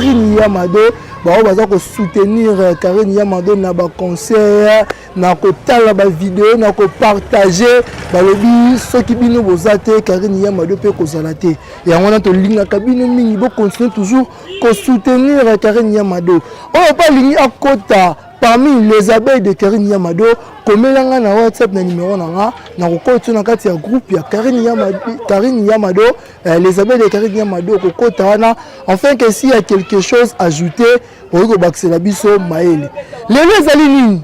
Karine Yamado, baoyo baza kosoutenir euh, Karine Yamado na baconseil, na kotala bavideo, na kopartage. Balobi soki bino boza te, Karine Yamado mpe kozala te. Yango wana tolingaka bino mingi, bocontinue toujours kosoutenir Karine Yamado. Oyo mpe alingi akota parmi les abeilles de Karine Yamado, komela nga na WhatsApp na numero na nga, nakokota na kati ya groupe ya Karine Yamado, Karine Yamado euh, les abeilles de Karine Yamado, kokota wana enfin que s'il y a quelque chose à ajouter, okoki kobakisela biso mayele. Lelo ezali nini?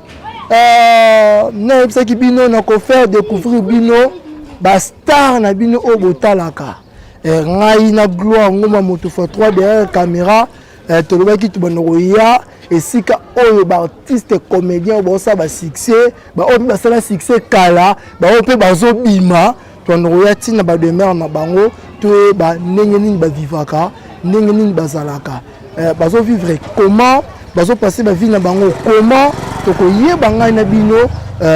Euh, nayebisaki bino na kofaire découvrir bino bastar na bino oyo botalaka. Eh, ngai na Gloire Ngoma moto fois 3 derrière caméra, eh, tolobaki tobanda koya esika oyo baartiste comédien oyo baosala basuccès, baoyo mpe basala succès kala, baoyo mpe bazobima, tobanda koya ntina bademeure na bango, toyeba ndenge nini bavivaka, ndenge nini bazalaka, eh, bazovivre comment, bazopasse bavie na bango comment. Tokoyeba ngai na bino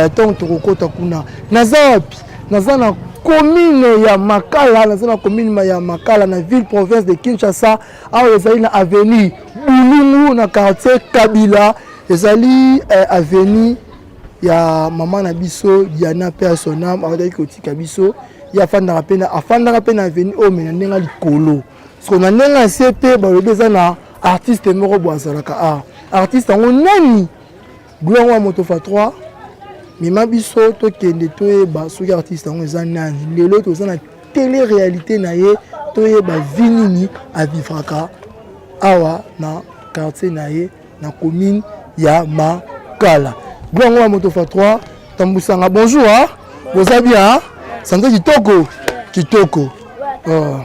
ntango eh, tokokota kuna. Naza wapi? Naza na commune ya Makala, naza na commune ya Makala na ville province de Kinshasa. Awa ezali na avenue Bulungu na quartier Kabila, ezali eh, avenue ya mama na biso Diana pe ya son âme, awataki kotika biso. Ye afandaka mpe na afandaka mpe na avenue oyo, me na ndenge likolo siko na ndenge ya se mpe balobi eza na artiste moko boye azalaka a artiste yango nani? Gloire wa moto fa 3 mema biso tokende toyeba soki artiste yango eza nani. Lelo toza na télé réalité na ye, toyeba vie nini avivraka awa na quartier na ye na commune ya Makala. Gloire wa moto fa 3 tambusanga. Bonjour, ah boza bien? Santé kitoko kitoko. Oh.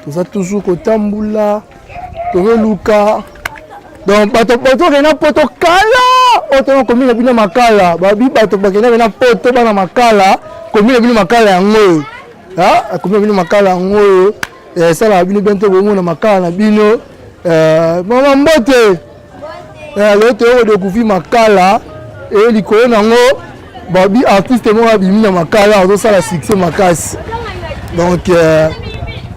Toza toujours kotambola, tozoluka donc bato bato na poto kala oyo tona komi na bino Makala. Babi bato bakendaki na poto, bana Makala, komi na bino Makala yango oyo, komi na bino Makala yango oyo esalaka bino bien te bomona Makala na bino. Mama mbote, lelo toyei kodécouvrir Makala e likolo nango babi artiste moko abimi na Makala, azosala succès makasi. Donc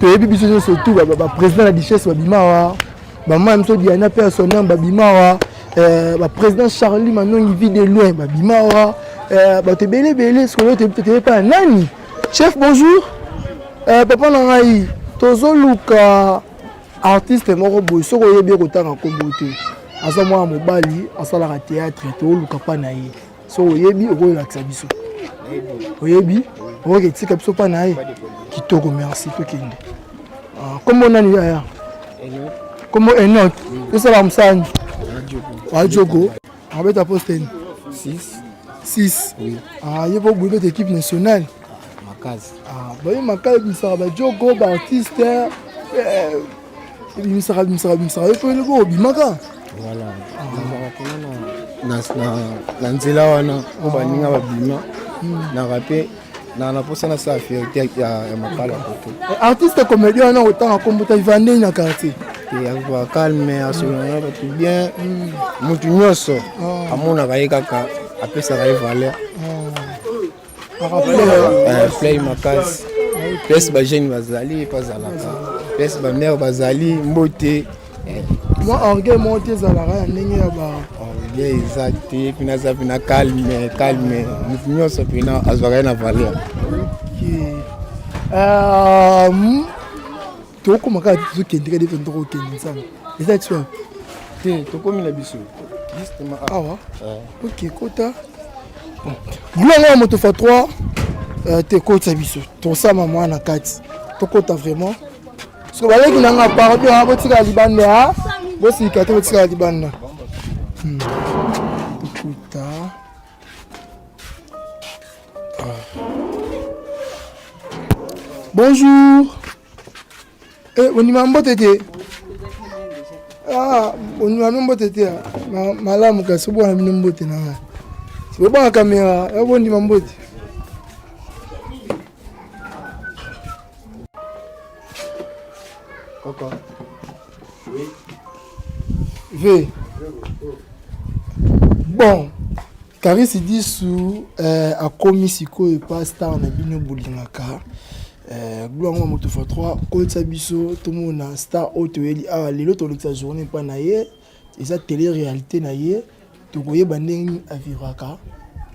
toyebi biso nyonso tu baprésident na Duchesse babima awa, bamama ya biso Diana mpe ya sonam babima awa, baprésident Charlie Manongi vie de loin babima awa, bato ebele ebele. Sikoyo toyebi mpa ya nani? Chef, bonjour. Papa na ngai, tozoluka artiste moko boye, soki oyebi ye kotanga nkombo te, aza mwana mobali asalaka théâtre, tooluka mpa na ye. Soki oyebi okoyolakisa biso, oyebi okoki etika biso mpa na ye. Kitoko, merci. Tokende. Kombo nani yaya? Kombo Enok. Tosala mosani wajogo abeta poste nini? 6. Ye mpo boye beta équipe nationale. Makasi. Baye Makala ebimisaka bajogo, baartiste ebimisaka bimisaka bimisaka ye mpo eloko obimaka. Voilà, nazalaka na nzela wana oyo baninga babima naka mpe na mposa nasala fierté ya Makala kote. Artiste comédien wana kotanga kombo ta ivandei na quartier? Te, azwa calme, asolana na bato bien, motu nyonso amonaka ye kaka apesaka ye valeur. Play makasi, place bajeune bazali epe azalaka, place bamare bazali mbote. Mwa orgueil moko te ezalaka ya ndenge ya ba Orgueil eza te, mpena aza mpena calme calme, motu nyonso mpena azwaka ye na valeur. Tokóma kaka, tozokende kaka defe, tokokende nzambe eza ti wapi? Te, tokomi na biso justement awa. Ok, kota. Gloire ya moto fa 3 te kotisa biso, tosama mwa na kati, tokota vraiment. Soki baleki nanga, pardon, botikala libanda, bosika te, botikala libanda. Tokuta. Bonjour. Eh, ondima mbote te? Ah, ondima bino mbote te? Malamu, kasi obwana bino mbote na ngai, bobanga kamera ya bondima mbote. Koko. V. Bon, Karisi Disu eh, akomi sikoyo epa star na bino bolingaka. Eh, gloire ngo moto fois 3 kotisa biso tomona star oyo toyeli awa lelo tolekisa journée mpa na ye eza tele réalité na ye tokoyeba ndenge nini avivraka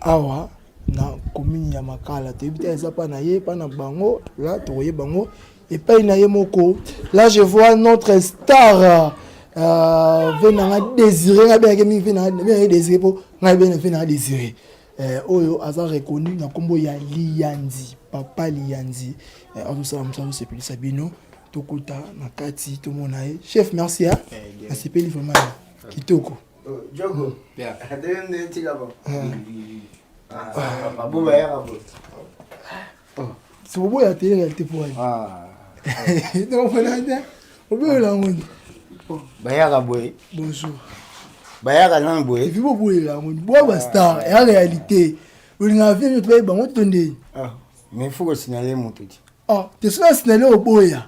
awa na commune ya makala toyebi te eza mpa na ye mpa na bango la tokoyeba yango epai na ye moko. Là, je vois notre star, ve nanga Désiré. Nga bengaki mingi ve nanga, bengaki Désiré mpo ngai bena ve nanga Désiré, oyo aza reconnu na nkombo ya Liyanzi, papa Liyanzi. Azosala mosala, azosepelisa bino. Tokota na kati, tomona ye. Chef, merci a nasepeli vraiment, kitoko. Jogo. Tika bo. Bo yaka bo. Sokoboya tele réalité po wani te oboyola yango ni. Bayaka boye. Bonjour. Bayaka nanu boye. Epi boboyela yango ni boya bastar eya réalité olingaka vie nyo toyeba yango to ndeni. Mais faut kosignaler moto ti. Oh, te soki asignaler, oboya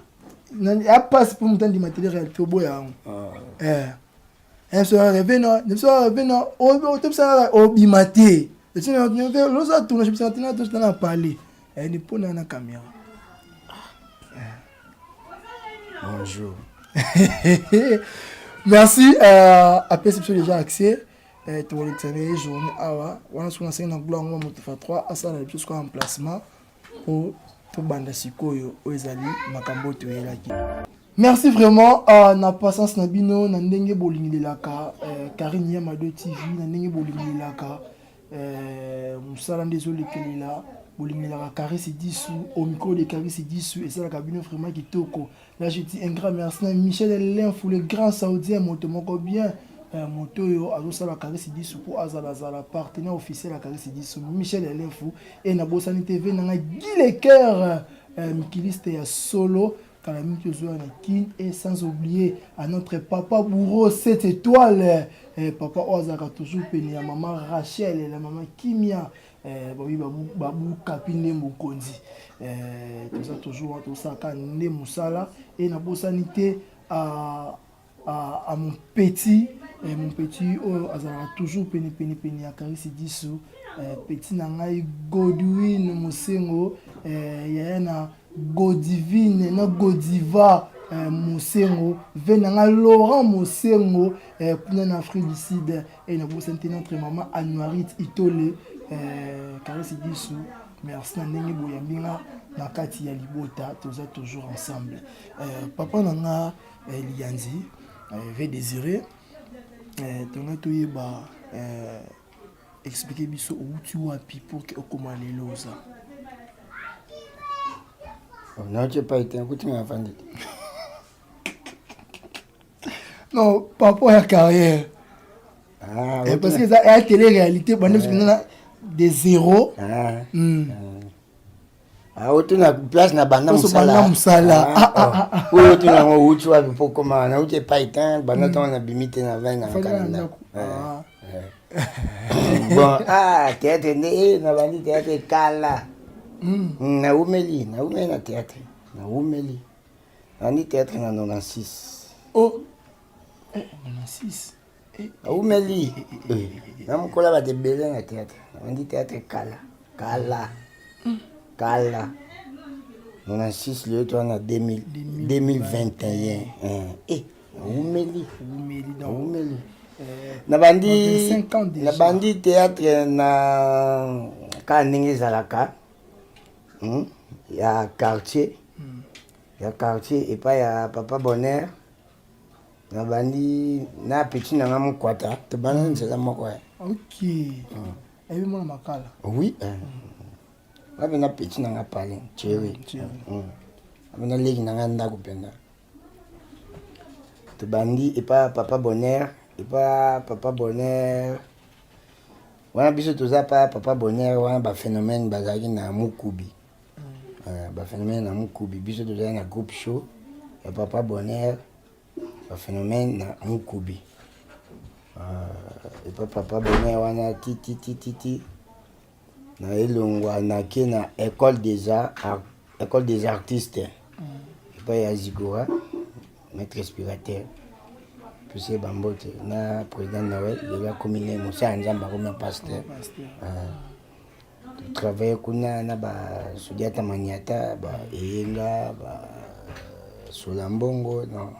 ya mpasi mpo moto andima tele réalité, oboya yango. So rêve na biso, rêve na otobisaka obima te, loza tourna bisaka te na na parler ni mpona na caméra. Bonjour. Merci, apesi biso déjà accès. Tokolekisa na ye journée awa wana. Soki nasengi na gloire ngo moto fa 3 asala na biso sikoyo emplacement mpo tobanda sikoyo oyo ezali makambo oyo toyelaki. Merci vraiment na patience na bino, na ndenge bolingelelaka Karine Yamado TV, na ndenge bolingelelaka mosala nde ezolekelela, bolingelaka Carisse Disu au micro de Carisse Disu, esalaka bino vraiment kitoko. Là, je dis un grand merci na Michel Lenfou, le grand saoudien, moto moko bien, moto oyo azosala Carisse Disu mpo azalazala partenaire officiel ya Carisse Disu, Michel Lenfou. E nabosani TV nanga Guy Lecoeur, mikiliste ya solo, kala mingi tozoya na Kin. Et sans oublier à notre papa Bourreau 7 étoiles, papa oyo azalaka toujours pene ya mama Rachel, la mama Kimia, babi babukapi nde mokonzi. Toza toujours tosalaka nde mosala. E nabosani te à mon petit, mon petit oyo azalaka toujours pene pene pene ya Karisi Disu, petit na ngai Godwin Mosengo, yaya na Godivine na Godiva Mosengo, ve na ngai Laurent Mosengo, kuna na Afrique du Sud. E nabosani te notre mama Anuarit Itole. Karisi Disu, merci na ndenge boyambi nga na kati ya libota, toza toujours ensemble. Papa na nga Liyanzi, ve Désiré, tongai toyeba, explique biso outi wapi pour ke okóma lelo oza. Nauti epai te, nakuti nga nafandi te. Non, par rapport ya carrière. Ah, parce que eza eya télé réalité bande biso na de zéro. Otuna place na banda. Mosala mosala. Oyo otuna yango, outi wapi mpo koma? Nauti epai te, banda ntango nabimi te, na vai na kaka na ndako. Bon, ah, théâtre nde nabandi théâtre kala. Naumeli, naumeli na théâtre, naumeli. Nabandi théâtre na 96. Oh, 96. Naumeli na mokola bato ebele na théâtre. Nabandi théâtre kala kala kala, 96. Lelo toza na 2021. Eh, naumeli, naumeli. Nabandi, nabandi théâtre na kaka ndenge ezalaka ya quartier, ya quartier epai ya papa Bonheur. Nabandi na petit na nga Mokwata, tobanda nzela moko ya. Ok, ayebi mwana Makala. Oui, nga mpe na petit na nga Palin Thierry, ape na leki na nga ndako mpenza. Tobandi epa papa Bonheur, epa papa Bonheur wana. Biso toza pa papa Bonheur wana, baphénomène bazalaki na Mokubi, baphénomène na Mokubi. Biso tozali na groupe show ya papa Bonheur, baphénomène na Mokubi, epa papa Bonheur wana. Tititititi na elongwa, nake na école des arts, école des artistes, epai ya Zigora, maître inspirateur. Pese bambote na président Noël. Lelo akomi ne mosala Nzambe, akomi pasteur. Totravaille kuna na ba Sudiata Maniata, ba Eyenga, ba Solambongo, non.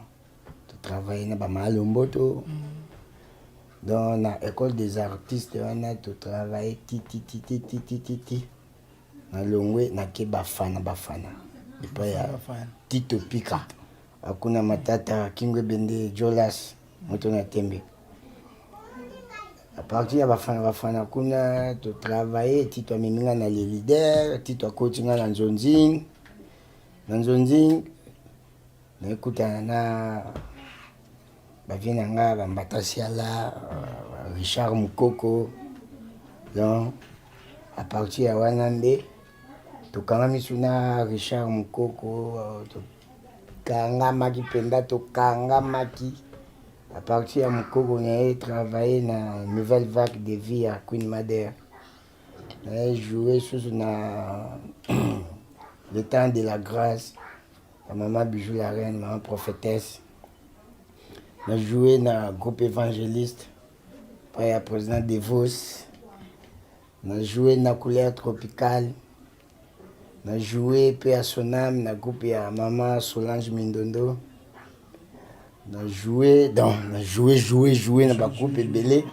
Totravaille na ba Malomboto. Donc na école des artistes wana totravaille ti ti ti ti ti ti ti ti. Nalongwe nake Bafana Bafana epai ya Tito Pika. Akuna Matata, Kingo Ebende, Jolas, moto na tembe. À partir ya Bafana Bafana kuna totravaille, Tito amemi nga na le leader, Tito akoti nga na Nzonzing. Na Nzonzing naekutana na bavie na nga bambata Siala, Richard Mukoko. Donc à partir ya wana nde tokangami su na Richard Mukoko, tokangamaki mpenza, tokangamaki. À partir ya Mukoko naye travailler na Nouvelle Vague de Vie ya Queen Mother. Naye jouer susu na Le Temps de la Grâce ya Mama Bijou la Reine, Mama Prophétesse. Na jouer na groupe évangéliste pa ya président Devos. Na jouer na Couleur Tropicale. Na jouer pe ya Sonam na groupe ya Mama Solange Mindondo. Na jouer donc na jouer jouer jouer na ba groupe ebele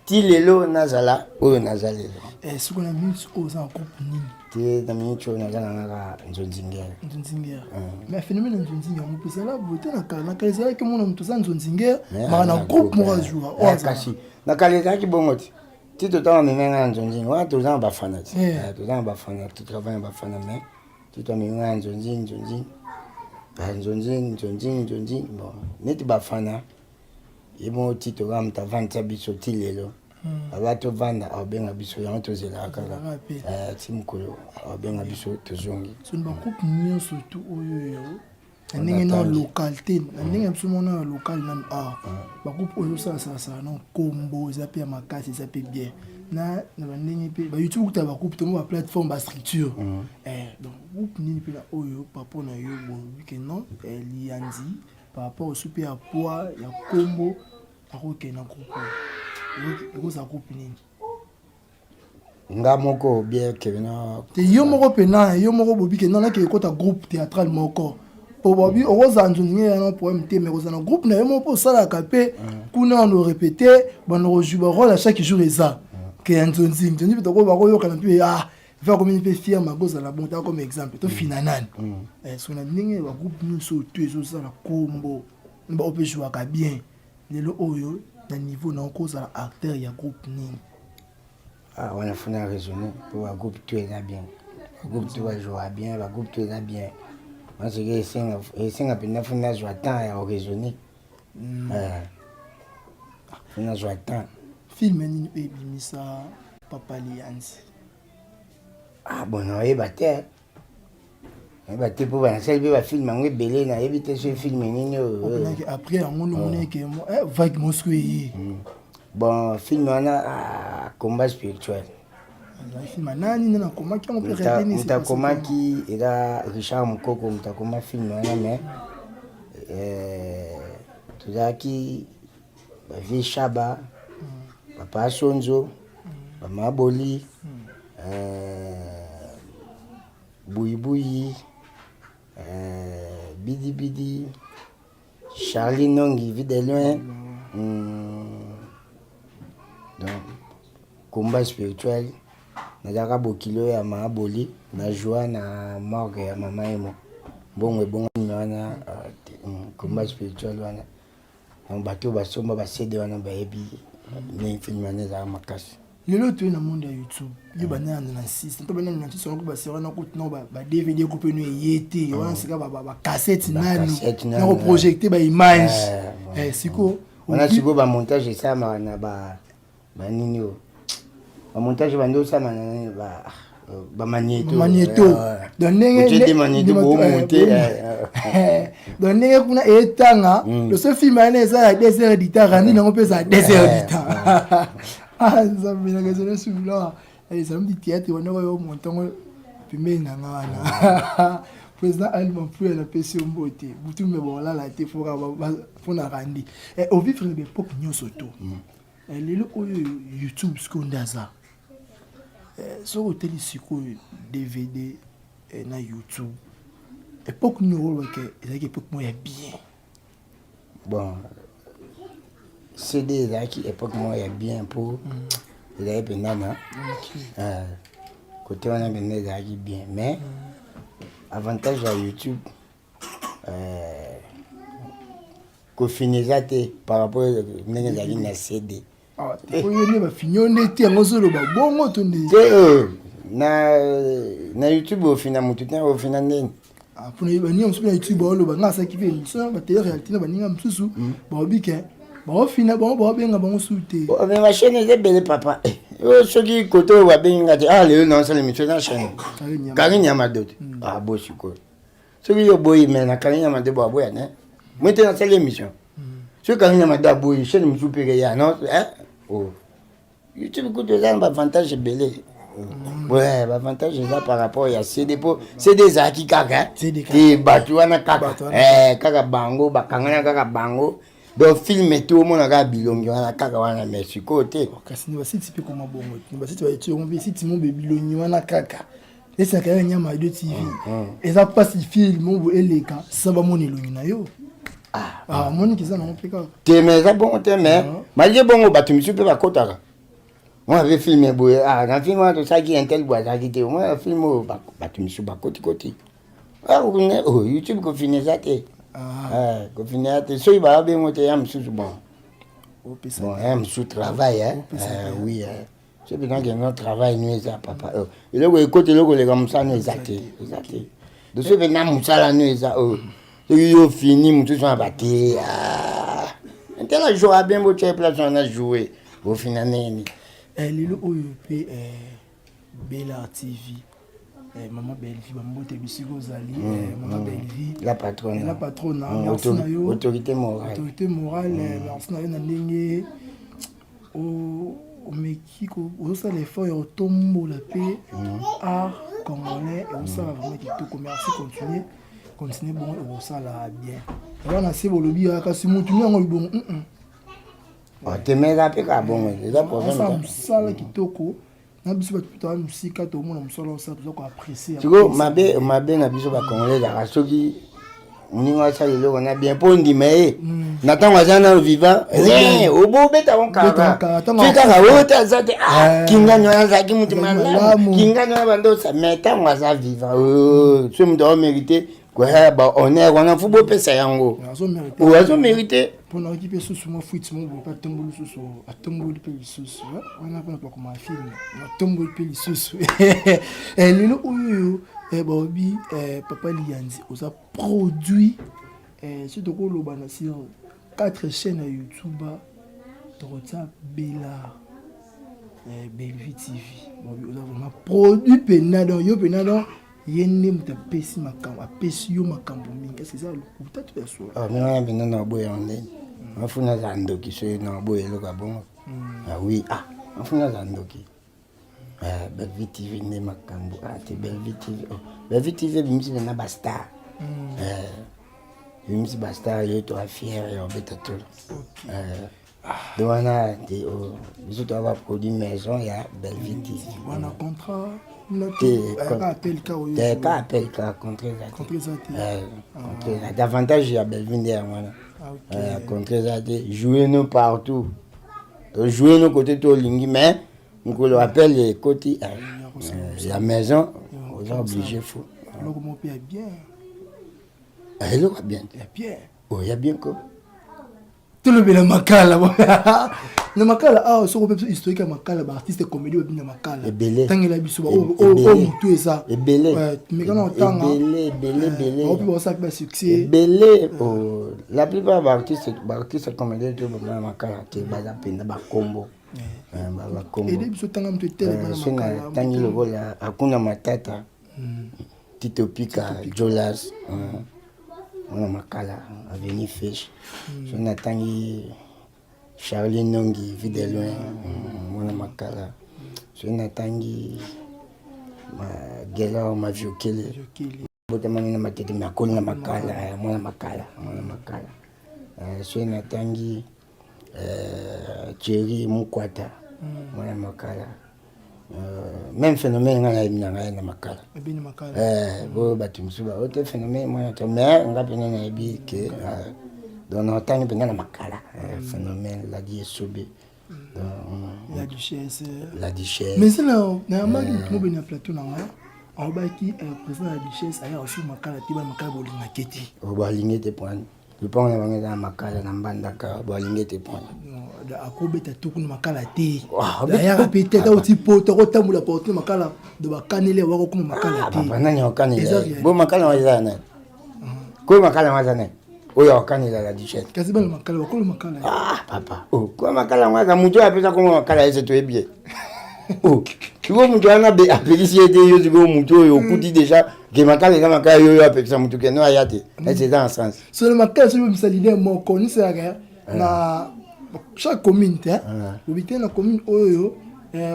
ti lelo nazala oyo naza lelo. Eh, soki na minute oyo oza na groupe nini? Te, na minute oyo naza na ngaka Nzonzingere. Nzonzingere. Mais phénomène ya Nzonzingere yango mpe ezala boye te na kala. Na kala ezalaki omona moto aza Nzonzingere, maka na groupe moko azwa. Oyo azala. Kasi na kala ezalaki bongo te. Ti totanga amemi nga na Nzonzing wana toza na bafana ti. Toza na bafana, totravaille na bafana, mais ti toamemi nga na Nzonzing, Nzonzing. Nzonzing, Nzonzing, Nzonzing, bon neti bafana ye moko ti toka moto avandisa biso ti lelo. Aba tovanda aobenga biso yango tozelaka kaka ti mokolo aobenga biso tozongi. So bagroupe nyonso tu oyo na ndenge na local te, na ndenge ya biso mona ya local nanu awa, bagroupe oyo ezosalasalasala na nkombo eza mpe ya makasi, eza mpe bien na bandenge mpe bayoutube kuta bagroupe tomo baplateforme bastructure. Donc groupe nini mpe na oyo par rapport na yo bolobi ke non, Liyanzi par rapport osu mpe ya poids ya nkombo akokende na groupe oyo, ekozala groupe nini? Nga moko bien ke na te, yo moko mpena, yo moko bobi ke non, nake ekota groupe théâtral moko po bobi okozala nzonzinge yana problème te, mais kozala na groupe na yo moko mpo osalaka mpe kuna wana orépété bando kozwi barole à chaque jour, eza ke ya nzonzingi nzonzi mpe toko bakoyokana mpe ah va komi mpe fier makozala bon ta comme exemple tofina nani. So na ndenge bagroupe nyonso to ezosala kombo bao mpe jouaka bien lelo oyo na niveau na okozala acteur ya groupe nini? Ah, wana funa raisonner po bagroupe to eza bien, bagroupe to bajoua bien, bagroupe to eza bien. Parce que esenga mpenza funa azwa temps ya koraisonner, funa azwa temps. Film nini oyo ebimisa Papa Liyanzi? Ah bon, naoyeba te, nayeba te mpo banasali mpe bafilm yango ebele, nayebi te so film nini oyo. Après yango ndomoneke vague mosco eye. Bon, film wana, ah, Combat spirituel. Film nani nde nakomaki yango mpe? Moto akomaki eza Richard Mokoko, moto akoma film wana, mais tozalaki bavie Shaba, papa Asonzo, bamaboli, Buyibuyi, Bidibidi, Charlie Nongi, Vie de loin. Donc Combat spirituel, nazalaka bokilo ya Maaboli, na joie na morgue ya mama Emo, mbongo ebongami wana. Combat spirituel wana, donc bato oyo basomba baCD wana bayebi ndenge film wana ezalaka makasi. Lelo toye na monde ya YouTube, yo banda na 96 to banda na 96 yango basera na kutu na ba DVD ko mpe no eye te wana, sika bacassette nanu na koprojecte baimage sikoyo. Wana sikoyo bamontage esalamaka na banini oyo, bamontage bandi osala na nani, bamagnéto. Magnéto. Donc ndenge magnéto bomonte. Donc ndenge kuna etanga loso film wana eza ya 2 heures du temps, randi nango mpe eza ya 2 heures du temps. Ah, Nzambe, na raisonne sur ezali théâtre wana oyo montango pembeni na nga wana. Président Ali Mampuya, napesi yo mbote. Butu me bolala te mpona randi ovivre na baépoque nyonso to lelo oyo YouTube sikoyo nde aza. Soki oteli sikoyo DVD na YouTube, époque nini olobaka ezalaki époque moko ya bien? Bon, CD ezalaki époque moko ya bien mpo ezalaki mpenza na côté wana mpenza ezalaki bien, mais avantage ya YouTube, kofina eza te par rapport ndenge ezalaki na CD. Oyo nde bafini yo nde te, yango ozoloba bongo to nde? Te, na YouTube ofina motu te, ofina ndeni. Mpona baninga mosusu na YouTube baoloba, nga asalaki mpe émission batele réalité na baninga mosusu, baobi ke baofina bango, baobenga bango su te. Mais bachaîne eza ebele, papa. Soki kote oyo babengi nga te, ah, lelo naosala émission na chaîne Karine Yamado te. Ah, bo sikoyo soki yo boyi, mais na Karine Yamado bo aboya ne moi te nasali émission. Soki Karine Yamado aboyi, chaîne mosusu mpe ya non. Oh, YouTube kutu eza na baavantage ebele. Ouais, baavantage eza par rapport ya CD, mpo CD ezalaki kaka te bato wana kaka, kaka bango bakangana, kaka bango. Donc film to omona kaka bilongi wana kaka wana, mais sikoyo te. Kasi ni basite mpe koma bongo, ni basite baeti yango mpe site mo be bilongi wana kaka esaka ya Nyama Yo TV. Eza mpasi film mo eleka sa bamona elongi na yo. Amoniki eza nango mpe kaka. Te, mais eza bongo te. Mais malgré bongo, bato misusu mpe bakotaka mwa mpe film boye. Ah, na film wana tosalaki un tel boye azalaki te. Omona film oyo, bato misusu bakotikoti. Oh, YouTube kofina eza te, kofina eza te. Soki babengo te, ya mosusu bon bon ya mosusu travail. Oui, soki mpenza kende travail no eza, papa, eloko ekoti, eloko eleka, mosala no eza te, eza te. Donc soki mpenza mosala no eza oyo, soki yo fini, mosusu wana bate ntela joue bien, botia place wana joue, bofina nini. Lelo oyo mpe Bela TV, Mama Bellevie, bambote bisika ozali, Mama Bellevie. La patronne. La patronne, merci na yo. Autorité morale. Autorité morale, merci na yo na ndenge omeki ozosala effort ya kotombola mpe art congolais. Ekosala vraiment kitoko, merci. Continue, continue bongo, ekosala bien. Wana se bolobi kasi motu ni yango libongo. Temeka mpe kaka bongo, eza problème. Mosala kitoko na biso bato toza mosika, tomona mosala osala, toza koapprécier. Sikoyo mabe, mabe na biso bacongolais ezalaka soki moninga asala eloko na bien mpo ondima ye na ntango aza nano vivant, rien, obobeta ngo kaka soki kaka oyo te aza te. Kingani wana azalaki motu malamu, kingani wana bandosa. Mais ntango aza vivant, so moto aomérite koya bahonneur wana, fu bopesa yango oyo azomérite. Mpona oki mpe susu mwa fuite mo boye mpe atomboli lisusu, atomboli mpe lisusu wana mpona bakoma film, atomboli mpe lisusu. Lelo oyo baobi papa Liyanzi oza produit. Soki tokoloba na sur 4 chaîne ya YouTube, tokotia Bela Bellevue TV, baobi oza vraiment produit mpena. Donc yo mpena, donc ye nde moto apesi makambo, apesi yo makambo mingi. Ese eza lokuta to ya solo? Ndenge wana mpenza na boya yango ndeni mafuna aza ndoki. Soki na boya eloko ya bongo, ah oui, ah, mafuna aza ndoki. Bellevue TV nde makambo. Ah te, Bellevue TV, oh. Bellevue TV ebimisi mpenza bastar, ebimisi bastar. Yo toa fier ya obeta tolo de wana te. Biso toa baproduit maison ya Bellevue TV. Wana contrat? Te, ka appel ka, contrat eza te. Avantage ya Bellevue nde yango wana, contrat eza te. Jouer no partout, tojouer no kote tolingi, mais mokolo appel ekoti ya maison, oza obligé fo. Eloko moko mpe ya bien. Eloko ya bien te. Ya bien. Oyo ya bien ko. Tolobela Makala. Na Makala awa, soko mpe biso historique ya Makala, baartiste comédie babini na Makala. Ebele. Tangela biso oyo motu eza. Ebele. Mekana otanga. Ebele, ebele, ebele. Oyo mpe baosala mpe basuccès. Ebele. La plupart baartiste comédien to bamana Makala te, baza mpenza bakombo. Bakombo ede biso, tanga moto etelema. Na Makala, tangi lokola Akuna Matata, Tito Pika, Jolas, mwana Makala, Avenue Fish. So natangi Charlie Nongi, Vie de loin, mwana Makala. So natangi Gelor Maviokele, botamani na Matete, me akoli na Makala, mwana Makala, mwana Makala. So natangi Thierry Mukwata, mwana Makala. Même phénomène nga nayebi na ngai na makala bo bato mosusu bao te phénomène mwana to, mais nga mpena nayebi ke donc naotangi mpenza na makala, phénomène Ladi Esobe. La Duchesse. La Duchesse. Mais c'est là nayambaki motu mobeni ya plateau na nga, alobaki président ya Duchesse aya osu makala te, bana makala bolingaki te. Balingi te poani lupango na bango eza na makala na Mbandaka, balingi te poani. Akobeta to kuna makala te, ayaka mpe te, ata oti poto akotambola porte makala do bakaneli awaka okoma makala te. Papa, nani akanela bo makala wana eza nani? Koyo makala wana aza nani oyo akanela La Duchesse? Kasi bana makala bakolo makala. Ah papa, oh, koyo makala yango aza motu oyo apesa kombo makala ese toyebi ye. Oh, sikoyo motu wana apekisi ye te. Yo sikoyo motu oyo okuti déjà ke makala eza makala, yo oyo apekisa motu ke no aya te, ese eza na sens? Solo makala soki bomisa leader moko nisalaka na chaque commune te, obi te na commune oyo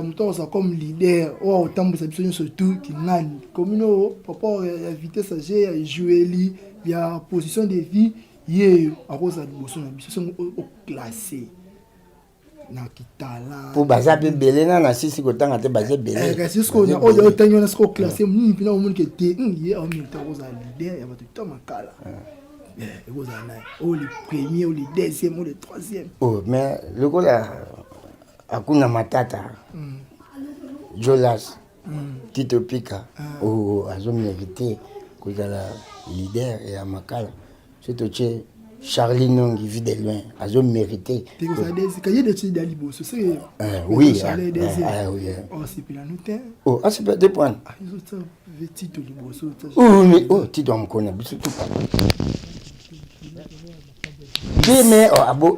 moto akozala comme leader oyo akotambwisa biso nyonso tu kinani commune oyo, papa ya vitesse age ya joueli ya position de vie, ye akozala liboso na biso songo oclasse na kitala. Mpo baza mpe ebele na nasisi kotanga te, baza ebele. Kasi sikoyo oyo otangi wana, sikoyo classe nini mpena omoni ke te ye aomérite akozala leader ya bato to makala, ekozala naye oyo le premier, oyo le deuxième, oyo le troisième? Oh, mais lokola Akuna Matata, Jolas, Tito Pika, oyo azomérite kozala leader ya makala. So totie Charlie Nongi, Vie de Loin, azomérite. Kaye de ti da liboso. Oui. Osepela no te. Oh, asepela te point. Tito liboso. Oh, Tito ya mokolo na biso tu te, mais abo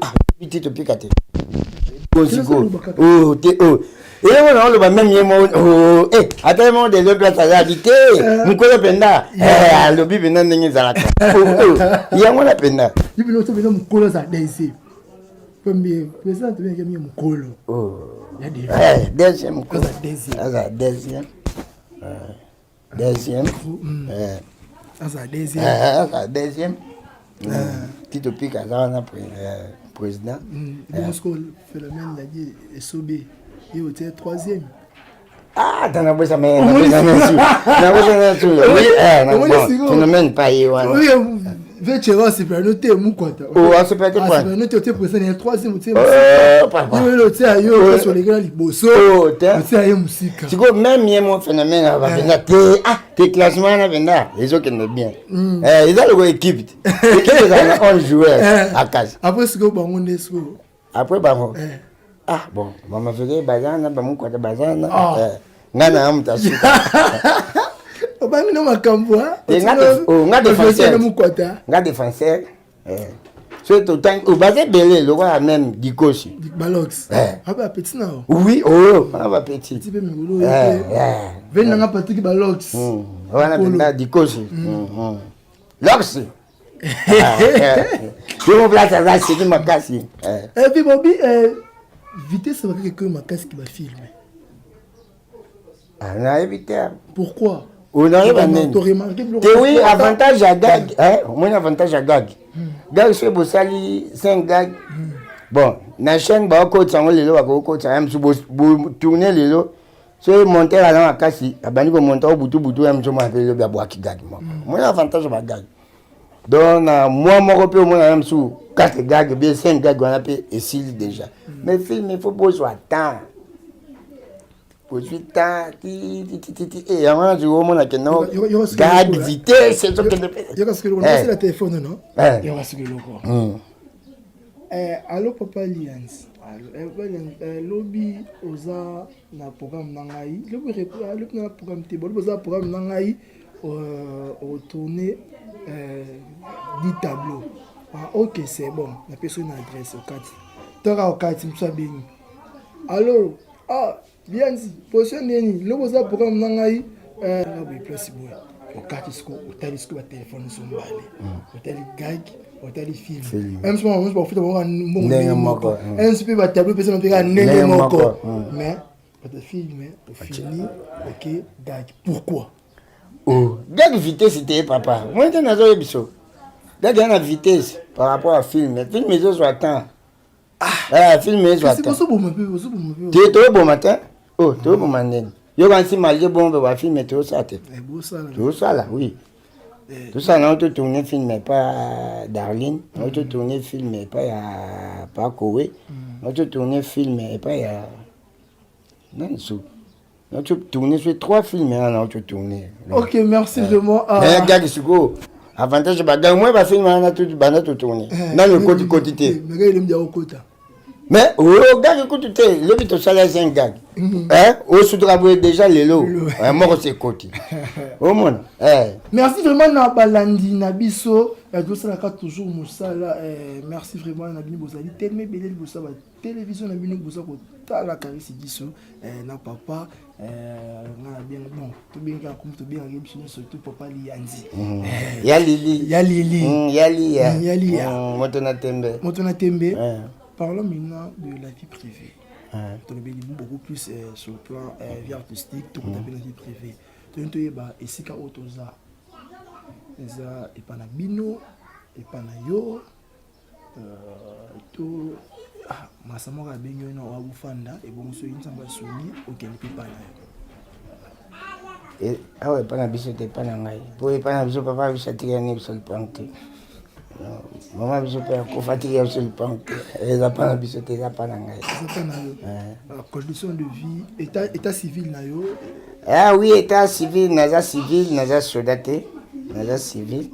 Tito Pika te sikoyo te. Oyo eloko na oloba, même ye moko, ata ye moko deuxième place azalaki te, mokolo mpenza alobi mpenza ndenge ezalaka yango na mpenza. Mokolo aza deuxième, premier président tobengaki mingi mokolo. Deuxième, aza deuxième, deuxième. Aza deuxième. Aza deuxième. Tito Pika aza wana président. Bongo sikoyo phénomène Ladi Esobe, ye otie troisième? Ah, tanga bwesa me nabwesa na su, oui, phénomène pa ye wana. Vechero asepela no te, mukwata. Oh, asepela te. Asepela no te, otie président ya troisième, otie yo ele otia yo kasi olekela liboso, otia ye mosika. Sikoyo même ye mo phénomène bapenza te, ah te, classement wana mpenza ezokende bien, eza loko équipe te, équipe ezala na 11 joueurs akasi. Après sikoyo bango nde sikoyo? Après bango, ah bon, mama Feke baza na bamukwata baza na ngai na moto asuka. Obangi no makambo. Nga défenseur, nga défenseur. So totangi baza ebele lokola même Dikosi. Balox abe apeti na. Oui, oyo wana bapeti. Mpe mikolo veni nanga Patrik Balox. Wana mpenza Dikosi Lox yo place aza seki makasi. Et puis bobi vitesse bakaki ekoyo makasi ki bafilme. Nayebi te. Pourquoi? Nayeba nini te. Oui, avantage ya gag, omoni avantage ya gag, gag soki bosali 5 gag, bon, na chaîne bakokotisa yango lelo, bakokotisa ya mosu botourne lelo. Soki monteur aza makasi, abandi komonter o butu butu ya mosu mwana mpe elobi abwaki gag moko. Omoni avantage ya bagag? Donc na mois moko mpe omona ya mosu 4 gag bien 5 gag wana mpe esili déjà. Mais film, il faut bozwa temps, ozwi temps titititi e yango wana sikoyo omona kende gag vitesse ezokende mpe. Yoka telefone no, yoka soki eloko. Allo papa Lians, lobi oza na programme na ngai, lobi na programme te, lobi oza na programme na ngai, otourne 10 tableau. Ah ok, c'est bon, napesi na adresse okati toka okati. Mosu abengi: allo, ah Lianzi, position ndeni, lobi oza programme na ngai nga boye, place boye. Okati siko, otali siko batelefone nyonso mibale, otali gag, otali film, mosu bafuta bango mbongo ndenge moko, mosu mpe batableau epesa mpe kaka ndenge moko, mais bato film ofini ok gag, pourquoi? Oh, gag vitesse te papa, moi te nazoyebi biso gag ya na vitesse par rapport à film. Film ezozwa temps. Ah, film ezwa temps te, toyoboma te. Oh, toboma ndeni yoka nsi malgré bongo mpe bafilme tozosala te, tozosala, oui, tosala nango, totourne film epa Darline nango, totourne film epa ya Pakowe nango, totourne film epa ya nani so nango, totourne so trois films wana nango totourne. Ok, merci vraiment. Mais gag sikoyo, avantage bagag moi bafilme wana banda totourne nano ekoti koti te. Mais oyo gag kutu te, lobi tosala 5 gag, osutuka boye déjà lelo moko se ekoti, omona. Merci vraiment na balandi na biso, tosalaka toujours mosala. Merci vraiment na bino, bozali telema ebele liboso ya batélévision na bino, boza kotala Karisi Diso na papa nga na bien. Bon, tobengaka komi, tobengaka biso nyonso surtout papa Liyanzi. Ya Lili. Ya Lili. Ya Liya. Ya Liya. Moto na tembe. Moto na tembe. Parlons maintenant de la vie privée. Tolobeli beaucoup plus sur le plan vie artistique, tokota mpe na vie privée. Toyini toyeba esika oyo toza eza epa na bino, epa na yo to masa moko abengi yo na oya bofanda ebongo, soki Nzambe asungi, okende mpe epa na yo. Awa epa na biso te, epa na ngai, po epa na biso papa biso atikali ne biso lipango te, mama biso mpe akufa atikali biso lipango te. Eza mpa na biso te, eza mpa na ngai. Eza mpa na yo. Condition de vie, état civil na yo? Ah oui, état civil, naza civil, naza soda te, naza civil.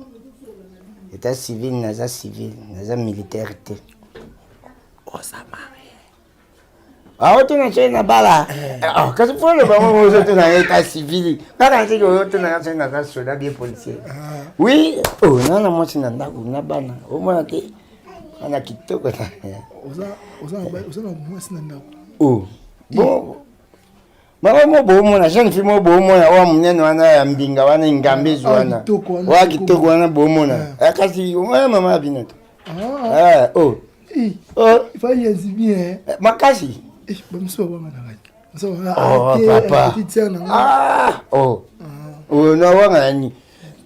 État civil, naza civil, naza militaire te. Oza marié? Aotuna soki na bala, kasi fo loba ngo, ozotuna état civil kaka soki ozotuna soki naza soda bien policier. Oui, oh, na na mwasi na ndako na bana, omona te ana kitoko. Oza na mwasi na ndako? Oh, bon, mama mo boomona jeune fille mo boomona oyo monene wana ya mbinga wana, ingambezi wana oya kitoko wana boomona, kasi wana mama ya bino te. Oh. Falianzi bien. Makasi. Bamiso bawanganaka. Oh papa, oh, nawanga nani?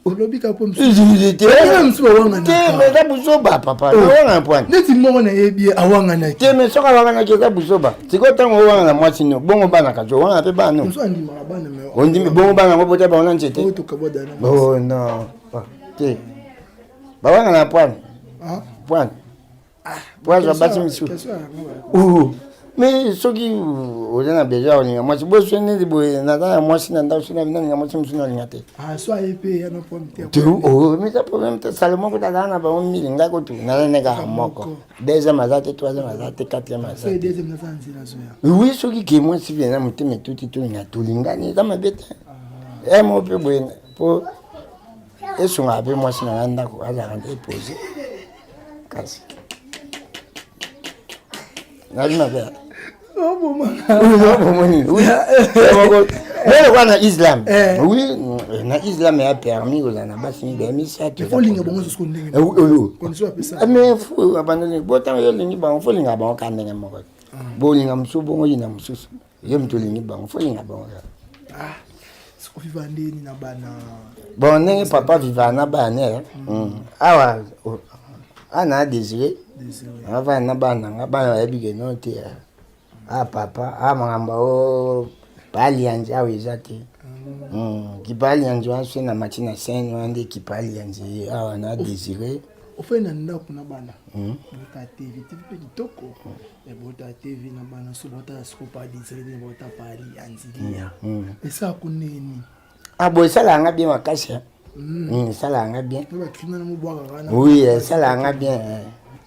Olobi ka po. Te, mais eza buzoba, papa, nawanga poine. Neti moko nayebi ye awanganaki. Te, mais soki awanganaki, eza buzoba. Sikoyo ntango owanga na mwasi no bongo, bana kasi owanga mpe bana no. Andimaka bana. Ondimi bongo bana yango bota bango na nzete? Oh non, te, bawanga na poine poine po azwa basi misusu. Mais soki oza na besoin ya kolinga mwasi boso neti boye, naza na mwasi na ndako, soki nalinga mwasi mosusu, nalinga te. Te, mais eza problème te. Salomo kuta azala na bango mili, ngai kutu naza ne kaka moko. Deuxième aza te, troisième aza te, quatrième aza te. Oui, soki ke mwasi mpenza motema etuti, tolinga, tolingani, eza mabe te. E moko mpe boye po esungaka mpe mwasi na ngai ndako azalaka nde epose, kasi nazi mabe bomoni lokola na islam. Oui, na islam ya permis kozala na basi mibale, misato. Mais abandoni botanga, yo olingi bango, fo olinga bango kaka ndenge moko. Bolinga mosusu bongo, oyina mosusu, yo moto olingi bango, fo olinga bango kaka. Oviva ndeni na bana? Bon, ndenge papa viva na bana awa, ana Désiré avanda na bana nga, bana bayebi ke no te, a papa a makambo o paalianzi awa eza te. Kipaalianzi wana so na mati na scène wana nde kipaalianzi awa na Désiré. Ofai na ndako na bana, bota TV, TV mpe kitoko, bota TV na bana, so bota siko pa Désiré, bota pa Alianzilia, esala kuneni? Ah bon, esalaka nga bien makasi, esalaka nga bien. Oui, esalaka nga bien.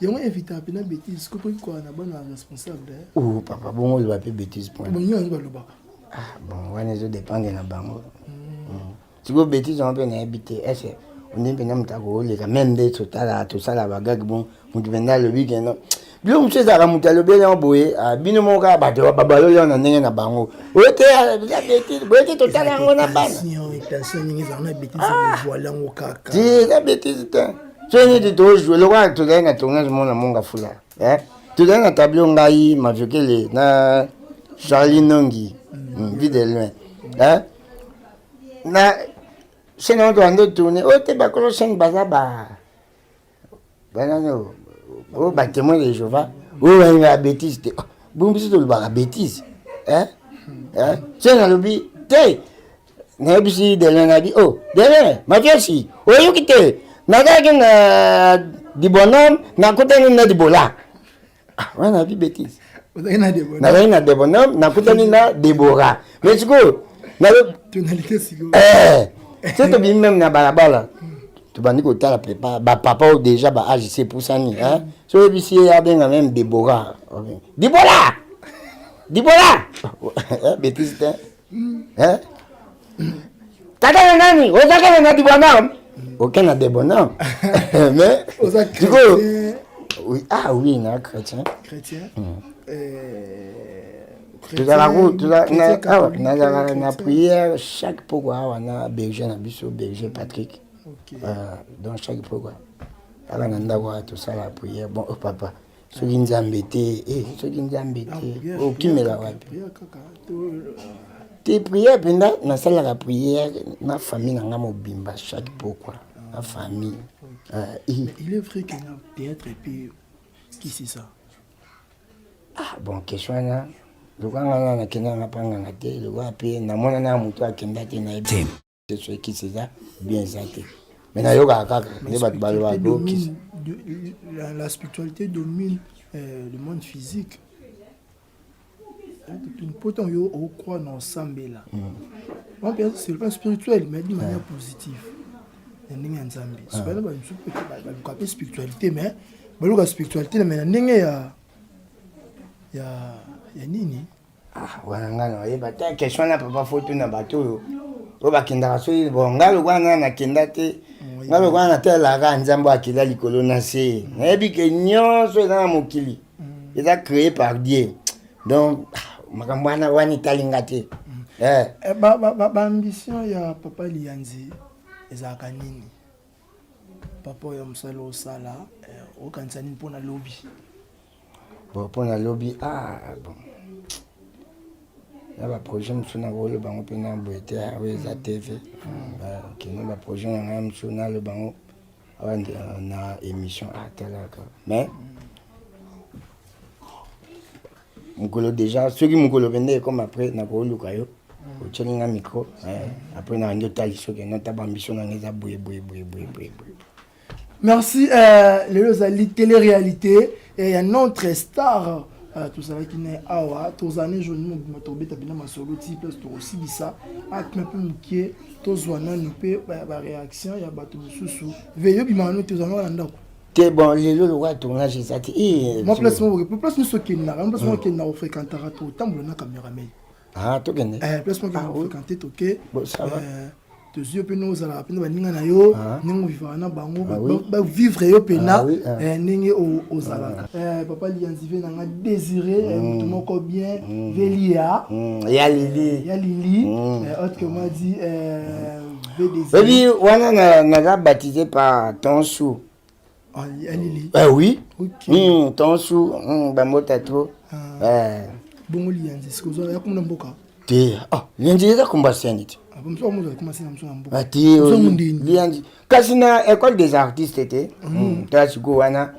Yango invitaka mpena bétise kokoki koa na bana responsable. Oh papa, bongo oloba mpe bétise point? Bongo yango balobaka. Ah bon, wana ezodépendre na bango. Sikoyo bétise yango mpe nayebi te ese onde mpenza moto akooleka même nde totalaka, tosala bagage. Bon, moto mpenza alobi keno biloko mosusu ezalaka, moto alobi yango boye, bino moko kaka bato babaloli yango na ndenge na bango. Oyo te eza bétise boye te, totala yango na bana. Ti eza bétise te. Soki neti tojoue lokola tozali na tournage mona monga fula, tozali na tableau, ngai Maviokele na Charlie Nongi, vie de loin, na chaîne yango tobandi tourne oyo te, bakolo chaîne baza ba banani oyo, batémoin de Jéhovah oyo balingaka bétise te. Bongo biso tolobaka bétise. Se nalobi te, nayebisi Delin, nabi o oh, Delin Mathiasi, oyoki te, nazalaki na dibonhomme, nakutani na dibola. Ah, wana nabi betise, nazalaki na debonhomme, nakutani na Debora. Mais sikoyo eh, se tobimi meme na balabala, tobandi kotala pepa bapapa oyo déjà ba age se epusani, so oyebisi ye abenga meme Debora, Dibola, Dibola, betise te. Tata na nani oza kaka na dibonhomme, oke na debonhomme. Mais sikoyo, oui, ah oui, na chrétien. Chrétien. Tozalaka nazalaka na prière chaque pokwa awa na berger na biso, berger Patrick. Donc chaque pokwa kaka na ndako awa tosala prière. Bon, oh, papa, soki Nzambe te, eh, soki Nzambe te, okimela wapi? Te, prière mpenza nasalaka prière na famille na nga mobimba chaque pokwa na famille. Il est vrai que na théâtre et puis qui c'est ça? Ah bon, question wana, lokola nga na nakendanga mpa nganga te, lokola mpe namona na moto akenda te, nayebi te soki kisi eza bien eza te, mais nayokaka kaka nde bato balobaka bokisi. La spiritualité domine le monde physique. Pourtant, yo ocroire na osambela, c'est le plan spirituel, mais d'une manière positive, na ndenge ya Nzambe. Sikoyo bamosusu baluka mpe spiritualité, mais baluka spiritualité mais na ndenge ya nini? Ah, wana ngai na oyeba te. Question wana, papa, faut tuna bato oyo bakendaka. Soki bon, ngai lokola ngai nakenda te, ngai lokola natelaka Nzambe akela likolo na se, nayebi ke nyonso eza na mokili eza créé par Dieu. Donc makambo wana etali nga te. Baambition ya papa Liyanzi ezalaka nini? Papa oyo mosala osala, okanisa nini mpona lobi? Bon, mpona lobi, ah bon, na baprojet mosusu nakoloba yango mpe na boye te, oyo eza TV. Kino baprojet na ngai mosusu naloba yango awa na émission atalaka. Mais mokolo déjà, soki mokolo mpenza ekoma, après nakoluka yo, otieli nga micro, après nabandi otali soki nota baambition na nga eza boye boye boye boye boye boye. Merci. Lelo ezali télé-réalité ya notre star. Tozalaki na ye awa, tozala ne journée mobima, tobeta bina masolo ti place tokosilisa akme mpe mokie, tozwa nanu mpe baréaction ya bato mosusu. Ve yo bimaka no te, ozala na ndako? Te, bon, lelo lokola tournage eza te. Mwa place moko, place nyonso okendaka, place moko okendaka, ofréquentaka, totambola na cameraman. Ah, tokende. Place moko ofréquente, toke. Bon, ça va. Tozwi yo mpena, ozalaka mpena baninga na yo, ndenge ovivaka na bango, bavivre yo mpena ndenge ozalaka. Papa Liyanzi, ve nanga Désiré, moto moko bien, velia. Ya Lili. Ya Lili, autrement dit ve Désiré. Oyebi wana naza baptisé par Tonsu. Ya Lili? Eh oui. Tonsu, bambota trop. Bongo Liyanzi sikoyo ya komona mboka? Te, oh, Liyanzi eza komba seni te. Liyanzi kasi na école des artistes te. Tala sikoyo wana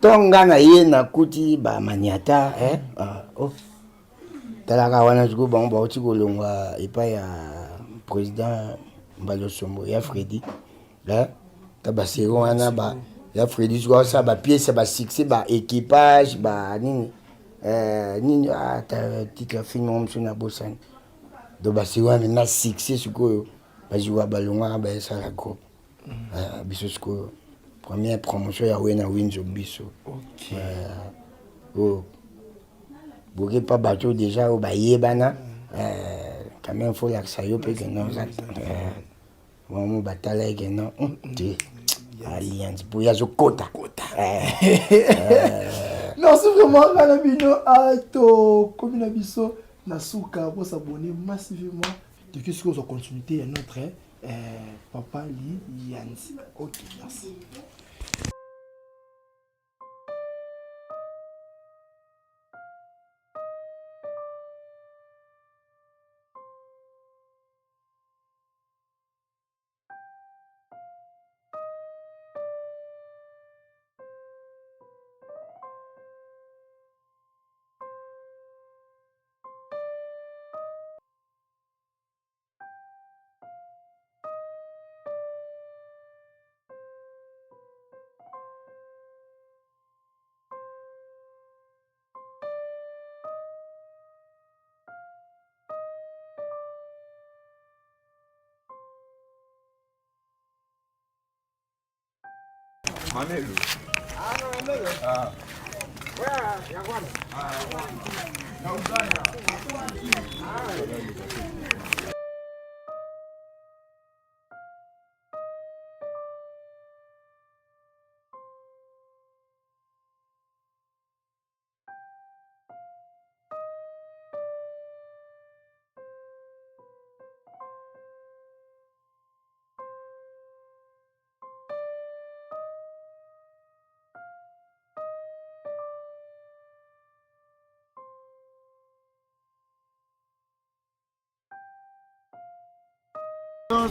to nga na ye nakuti bamaniata. Oh. Talaka wana sikoyo bango bauti kolongwa epai ya président Mbalosombo ya Fredi, ta basero wana ba ya Fredi sikoyo asala bapièce ya basuccès, baéquipage, banini nini, ata titre ya film ngo mosusu nabosani. Donc basero wana na succès sikoyo bazwaka, balongwaka, bayesala groupe. Biso sikoyo première promotion ya Wena Winzo, biso oyo boke pa bato déjà oyo bayebana. Quand même faut lakisa yo mpe ke non, mamo batala ye ke non te, Alliance mpo ye azokota. Merci vraiment. Nga na bino, tokomi na biso na suka. Bosabonner massivement, toki sikoyo ozwa continuité ya notre papa Liyanzi. Ok, merci. Mamelo. Ah, mamelo. Ah.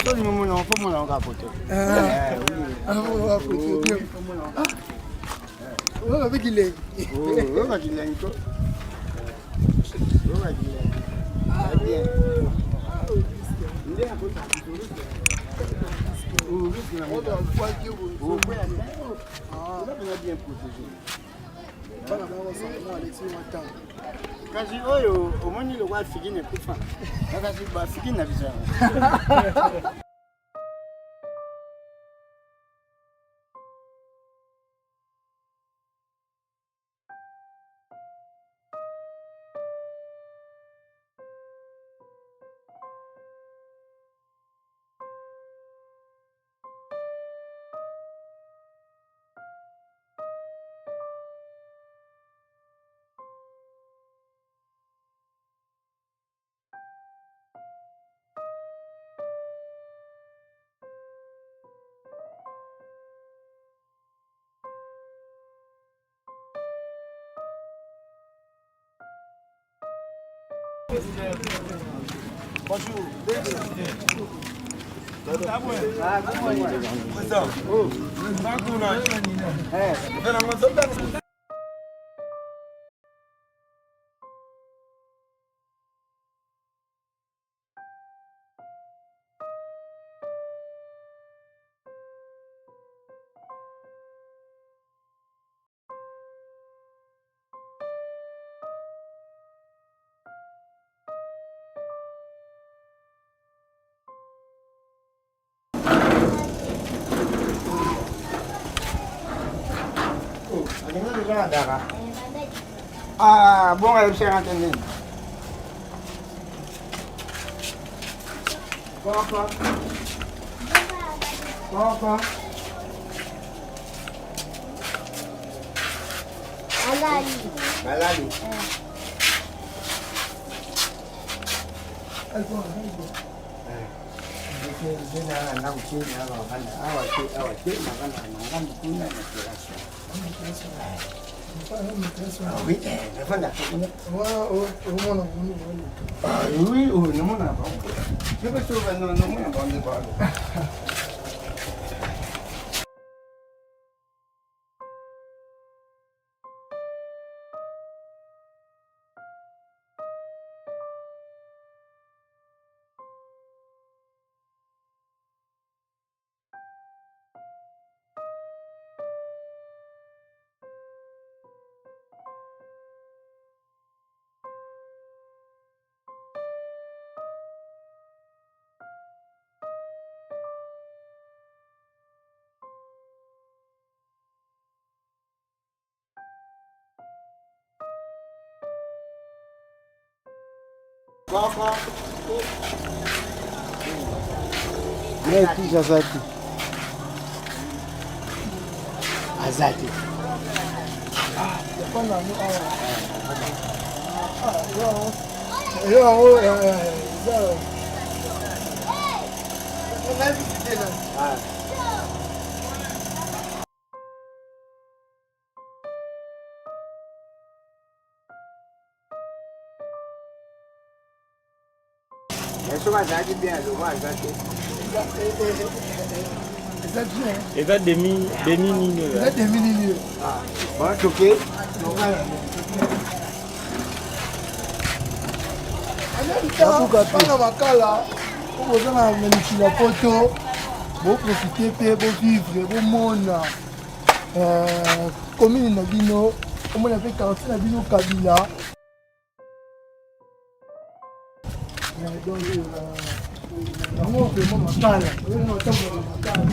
Soni momona fo mona ka poto. Ah, ah, poto bien. Ah. Oyo kilengi. Oyo kilengi to. Oyo kilengi. Bien. Nde akota. Kasi oyo omoni lokwa fikini ekufa kasi bafikini na biso yango. Ah, bon, ayebisaka te nini? Papa. Papa. Balali. Balali. Mais aza te. Aza te. Yango eza. Soki azalaki bien aloba aza te. Eza bien. Eza demi demi nini oyo? Eza demi nini oyo? Bon, toke. Bana makala oyo boza na mikili ya poto, boprofite mpe bovivre, bomona commune na bino, omona mpe quartier na bino Kabila. Donc yango vraiment makala, oyo otambola makala.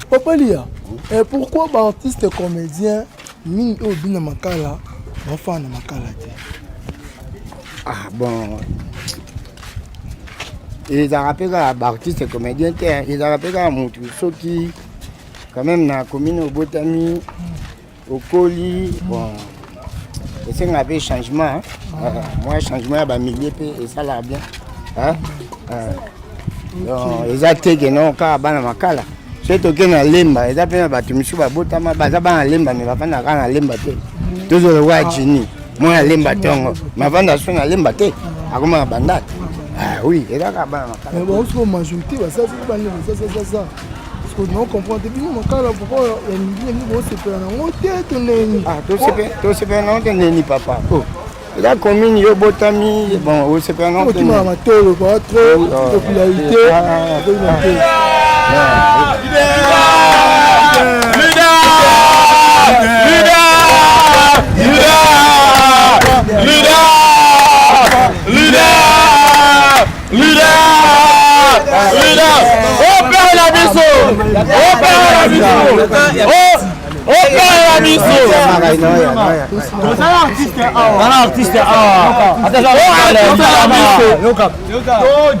Papa Lia, eh, pourquoi ba artiste comédien mingi oyo bina makala bafana na makala te? Ah bon, ezalaka mpe kaka baartiste comédien te, ezalaka mpe kaka motu soki quand même na commune obotami okoli bon esengaka mpe changement mwa changement ya bamilie mpe esalaka bien donc eza te ke non kaka bana makala soki toke na lemba eza mpe na bato mosusu babotama baza bana lemba me bafandaka kaka na lemba te tozwa lokola jini mwana lemba ntongo me afanda so na lemba te akoma na bandal ah oui eza kaka bana makala bango sikoyo majorité basasi bani basasasasa sikoyo nao comprendre te bino makala pourkoi ya mingi na bino bosepela nango te to ndeni ah, tosepela nango te ndeni papa oh. eza commune yo obotami bon osepela nango te okimaka matolo pa trop ah. popularité ah,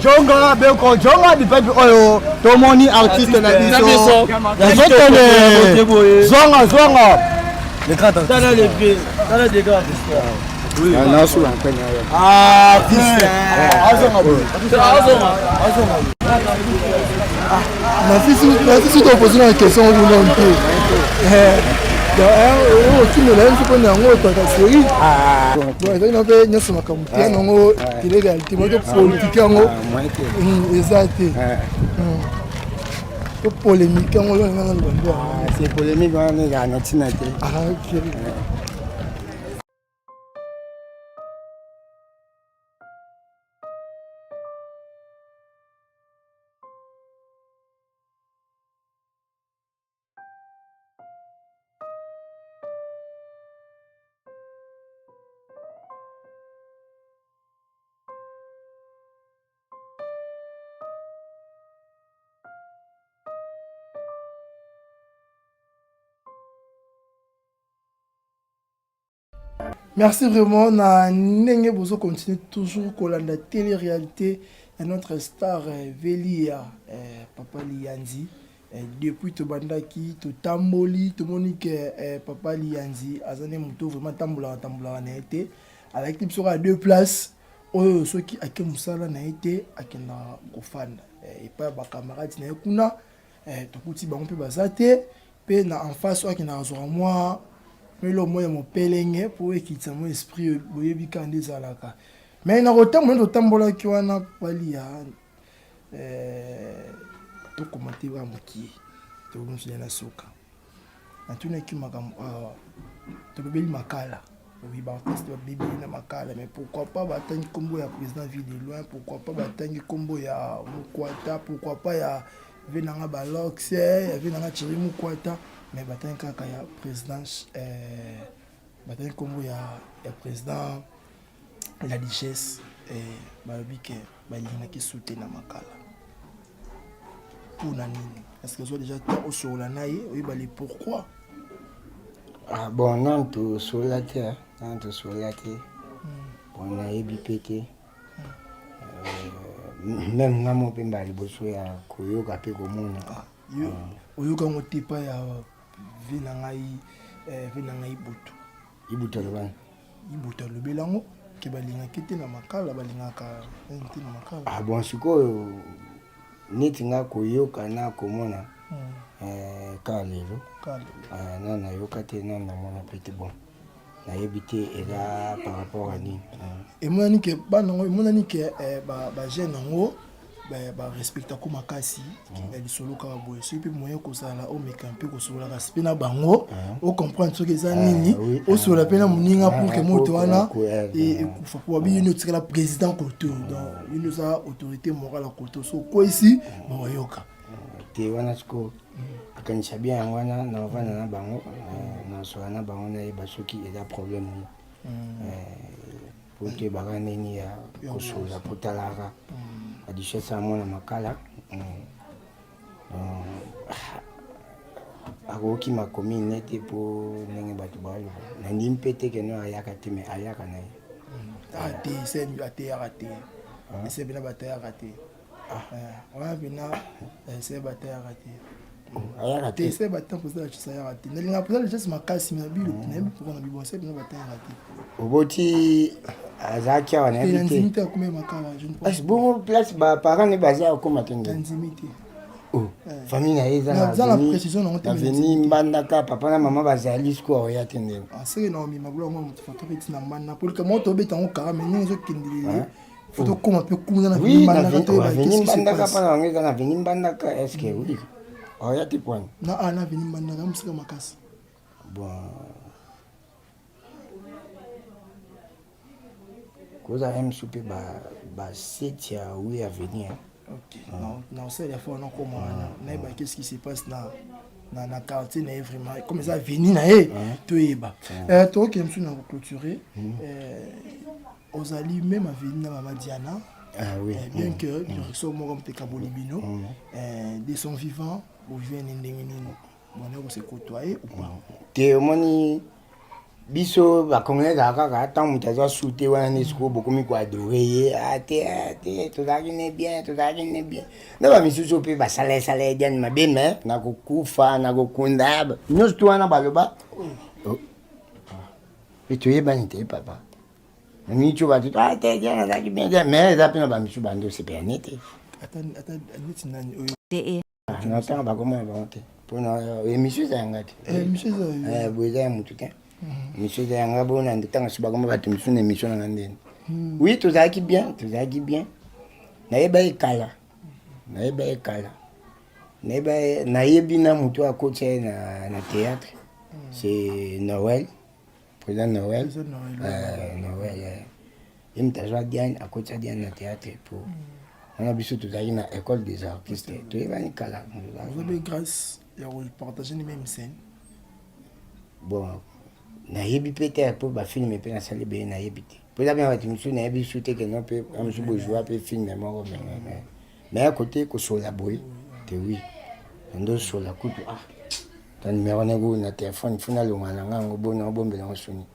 Jonga beko jonga bipapi oyo tomoni artiste na biso yazokende zonga zonga le grand artiste tala le grand artiste artiste azonga azonga nasisi topose na question kuna te okimela ye mpo na yango otaka série ezali na mpe nyonso makambo te yango tele-réalité moto politike yango eza te to polémique yango oyo nga naloba nde c'est polémique wana ezala na ntina te. Ah, ok. Merci vraiment na ndenge bozo continuer toujours kolanda télé-réalité ya notre star eh, Velia eh, Papa Liyanzi eh, depuis tobandaki totamboli tomoni ke eh, Papa Liyanzi aza nde moto vraiment tambolaka tambolaka na ye te alaki biso kaka deux places oyo soki ake mosala na ye te akendaka kofanda eh, epai ya bacamarade na ye kuna eh, tokuti bango mpe baza te mpe na en face oyo akendaka kozwaka mwa eloko moko ya mopelenge mpo ekitisa mwa esprit boyebi kaka nde ezalaka mais na kotambola nde totambolaki wana balia eh, tokoma te kaka mokie tokomosuya na suka natunaki makambo awa tolobeli makala oui baartiste babebeli na makala mais pourquoi pas batangi nkombo ya président ville de loin pourquoi pas batangi nkombo ya mokwata pourquoi pas ya ve nanga balox ya ve nanga thierry mokwata mais batangi kaka ya président eh, batangi nkombo ya, ya président la duchesse eh, balobi ke balingaki sute na makala mpona nini est ce que ozwa déjà temps osolola na ye oyeba le pourquoi ah, bon nanu tosolola te nanu tosolola te bon nayebi mpe te meme nga mo mpe mbala liboso ya koyoka mpe komona ah, oyoka yango te epai ya ve na ngai ve na ngai ibutu ibutu alobani ibutu alobeli yango ke balingaki te na makala balingaka te na makala ah bon sikoyo neti nga koyoka na komona hmm. kaka lelo na nayoka te na namona mpe te bon nayebi te eza par rapport à nini. Emonani ke bana yango emonani ke bajeune yango barespectako makasi na lisolo kaka boye soki mpe moyen kozala omeka mpe kosololaka mpe na bango ocomprendre soki eza nini osolola mpe na moninga pour ke moto wana ekufa po babi yo nde otikala président koto donc yo nde oza autorité morale ya koto so okwesi bakoyoka te wana sikoyo akanisa bien yango wana na ovanda na bango nasola na bango nayeba soki eza problème nini. Po toyebaka ndenge ya kosolola po talaka la duchesse ya mwana makala. Akokima commune nete po ndenge bato baloba. Nandimi mpe te ke no ayaka te, mais ayaka na ye. Ah te, se ateyaka te. Ese bina bateyaka te. Wana bina ese bateyaka te. Ayaka te. Ese bateyaka mpoza la ayaka te. Nalinga mpoza la makasi mais bilo nayebi pourquoi na bibo ese bina bateyaka te. Oboti azalaki awa nayebi te. Nandimi te akoma makala. Je ne pense. Bongo place ba parents ne baza akoma te. Nandimi te. Oh, famille na ye eza na précision nango te. Avenue Mbandaka, papa na mama bazali sikoyo aoya te ndenge. Aseke na omema biloko yango moto fato mpe ntina mbanda po likambo moko tobeta yango kara me ndenge ezokendelele fo tokóma mpe kuna na avenue Mbandaka toyeba avenue Mbandaka mpa na bango eza na avenue Mbandaka est ce que oui aoya te pwani na a na avenue Mbandaka mosika makasi. Bon kozala mosusu mpe baseti ya oui avenue. Ok, na osala ya fo nakoma wana nayeba qu'est-ce qui se passe na na na quartier na ye vraiment comme eza avenue na ye toyeba. Tokokende mosusu na koclôturer. Ozali même avenue na mama Diana. Ah, oui. Bien que direction moko moto ekaboli bino de son vivant, bovivre ni ndenge nini, bona kose côtoyer ou pas? Te, omoni biso bacongolais ezalaka kaka ntango moto azwa su te wana nde sikoyo bokomi koadorer ye. A te te, tozalaki ne bien, tozalaki ne bien na bamisusu mpe basalasala ye Diane mabe, mais na kokufa na kokunda nyonso tu wana baloba e toyebani te papa na miniti oyo bato a te Diane azalaki bien bien, mais eza mpe na bamisusu bandi osepela ne te. Ata neti nani oyo? Natanga bakomona bango te mpona émission eza yanga te. Émission eza Boye eza ya motu te, émission eza yanga. Bona ntanga so bakoma bato mosusu na émission nanga ndeni. Oui, tozalaki bien, tozalaki bien. Nayeba ye kala, nayeba ye kala, nayeba ye, nayebi na motu akotisa ye na théâtre, c'est Noël, président Noël. Noël ye moto azwa Diane, akotisa Diane na théâtre po wana biso tozalaki na école des artistes, toyebani kala. Ozabe grâce ya kopartager ni même scène? Bon, nayebi mpe te mpo bafilm mpe nasali beye, nayebi te mpo eza mpe bato mosusu nayebi su te keno mpe mosusu bozwa mpe film moko, mais ya kote kosola boye te. Oui, ndosola kutu ah ta numéro nango na telefone fo nalonga na nga yango bona obombela yango soni.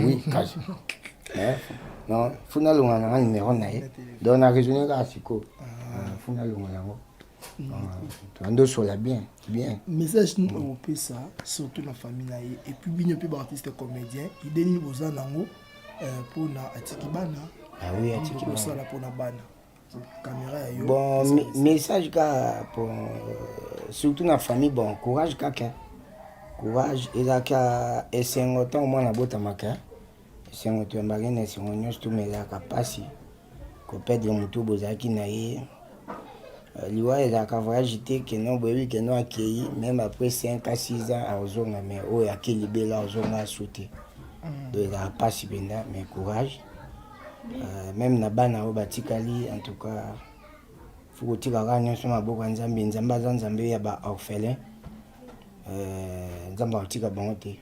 Oui, kasi non, fo nalonga na nga numéro na ye, donc na raisonne kaka sikoyo, fo nalonga yango, ndosola bien bien. Message nini okopesa surtout na famille na ye et puis bino mpe baartiste comédien, idée nini boza nango mpona atiki bana? Ah oui, atiki. Kosala mpona bana, caméra ya yo. Bon, message kaka pour surtout na famille, bon courage kaka, courage. Ezalaka esengo ntango mwana abotamaka, esengo toyambaki na esengo nyonso, tomelaka mpasi koperdre motu bozalaki na ye. Liwa ezalaka voyage te keno boyebi keno akei même après 5 à 6 ans akozonga, mais oyo ake libela azonga asu te. Donc ezalaka mpasi mpenza, mais courage même na bana oyo batikali. En tout cas faut kotika kaka nyonso maboko ya Nzambe. Nzambe aza Nzambe ya baorphelin, Nzambe akotika bango te,